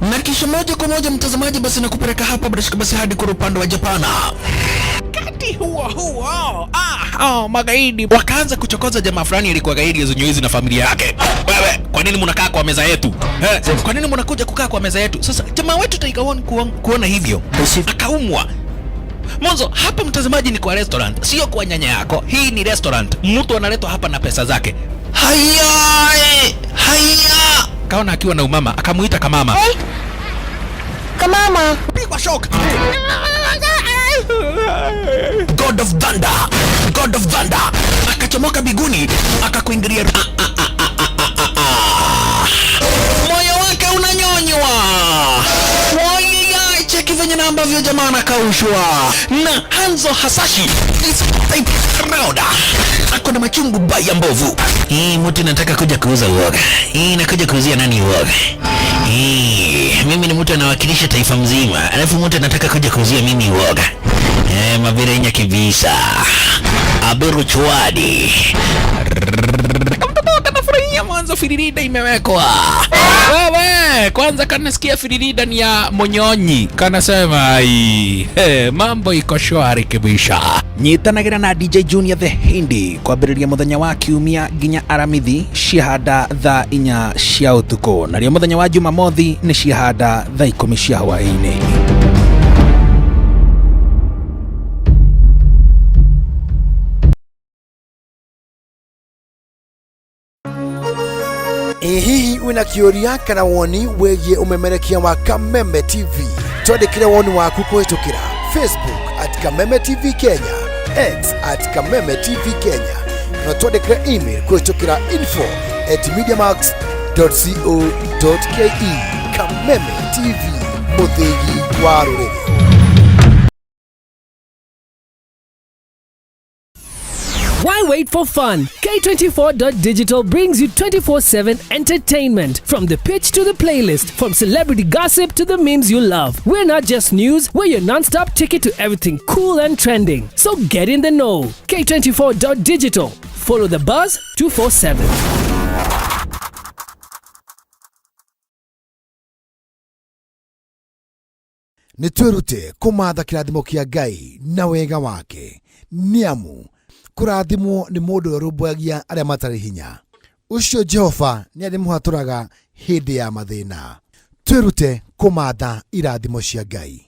Na kisha moja kwa moja mtazamaji, basi nakupeleka hapa bila shaka basi hadi kwa upande wa Japana. Wakati huo huo, oh, magaidi wakaanza kuchokoza jamaa fulani alikuwa gaidi zenye na familia yake. Wewe, kwa nini mnakaa kwa meza yetu? Kwa nini mnakuja kukaa kwa meza yetu? Sasa jamaa wetu Tiger One kuona hivyo akaumwa. Mwanzo hapa mtazamaji, ni kwa restaurant, sio kwa nyanya yako. Hii ni restaurant, mtu analetwa hapa na pesa zake. Haya, haya, kaona akiwa na umama, akamuita kamama. Hey. Kamama, pigwa shock. God of Thunder, God of Thunder akachomoka biguni akakuingilia. Moyo wake unanyonywa. Wai, cheki venye na ambavyo jamaa anakaushwa na Hanzo Hasashi is type round. Ako na machungu baya mbovu. Hii mtu nataka kuja kuuza uoga. Hii nakuja kuuzia nani uoga? Hii mimi ni mtu anawakilisha taifa mzima, alafu mtu anataka kuja kuuzia mimi uoga. Mabirenya kibisa. Abiru chwadi. Kamtoto kanafurahia mwanzo firirida imewekwa. Wewe kwanza kanasikia firirida ni ya Monyonyi, kanasema ai, hey, mambo iko shwari kibisha. Nyitanagira na DJ Junior the Hindi kwambĩrĩria mũthenya wa kiumia nginya aramithi ciahanda thaa 4 cia ũtukũ, narĩo mũthenya wa Jumamothi nĩ ciahanda thaa 10 cia hwaĩ-inĩ. Ĩ hihi wĩna kĩũria kana woni wĩgiĩ ũmemerekia wa Kameme TV? Twandĩkĩre woni waku kũhĩtũkĩra Facebook at Kameme TV Kenya, X at Kameme TV Kenya, kana twandĩkĩre email kũhĩtũkĩra info at mediamax.co.ke. Kameme TV, mũthĩgi wa rũrĩrĩ. Why wait for fun? K24.digital brings you 24/7 entertainment. From the pitch to the playlist, from celebrity gossip to the memes you love. We're not just news, we're your non-stop ticket to everything cool and trending. So get in the know. K24.digital. Follow the buzz 247. Nĩ twĩrute kũmatha kĩrathimo kĩa Ngai na wega wake, nĩ amu kũrathimwo nĩ mũndũ ũrĩa ũrũmbũyagia arĩa matarĩ hinya. Ũcio Jehova nĩ arĩmũhatũraga hĩndĩ ya mathĩna. Twĩrute kũmatha irathimo cia Ngai.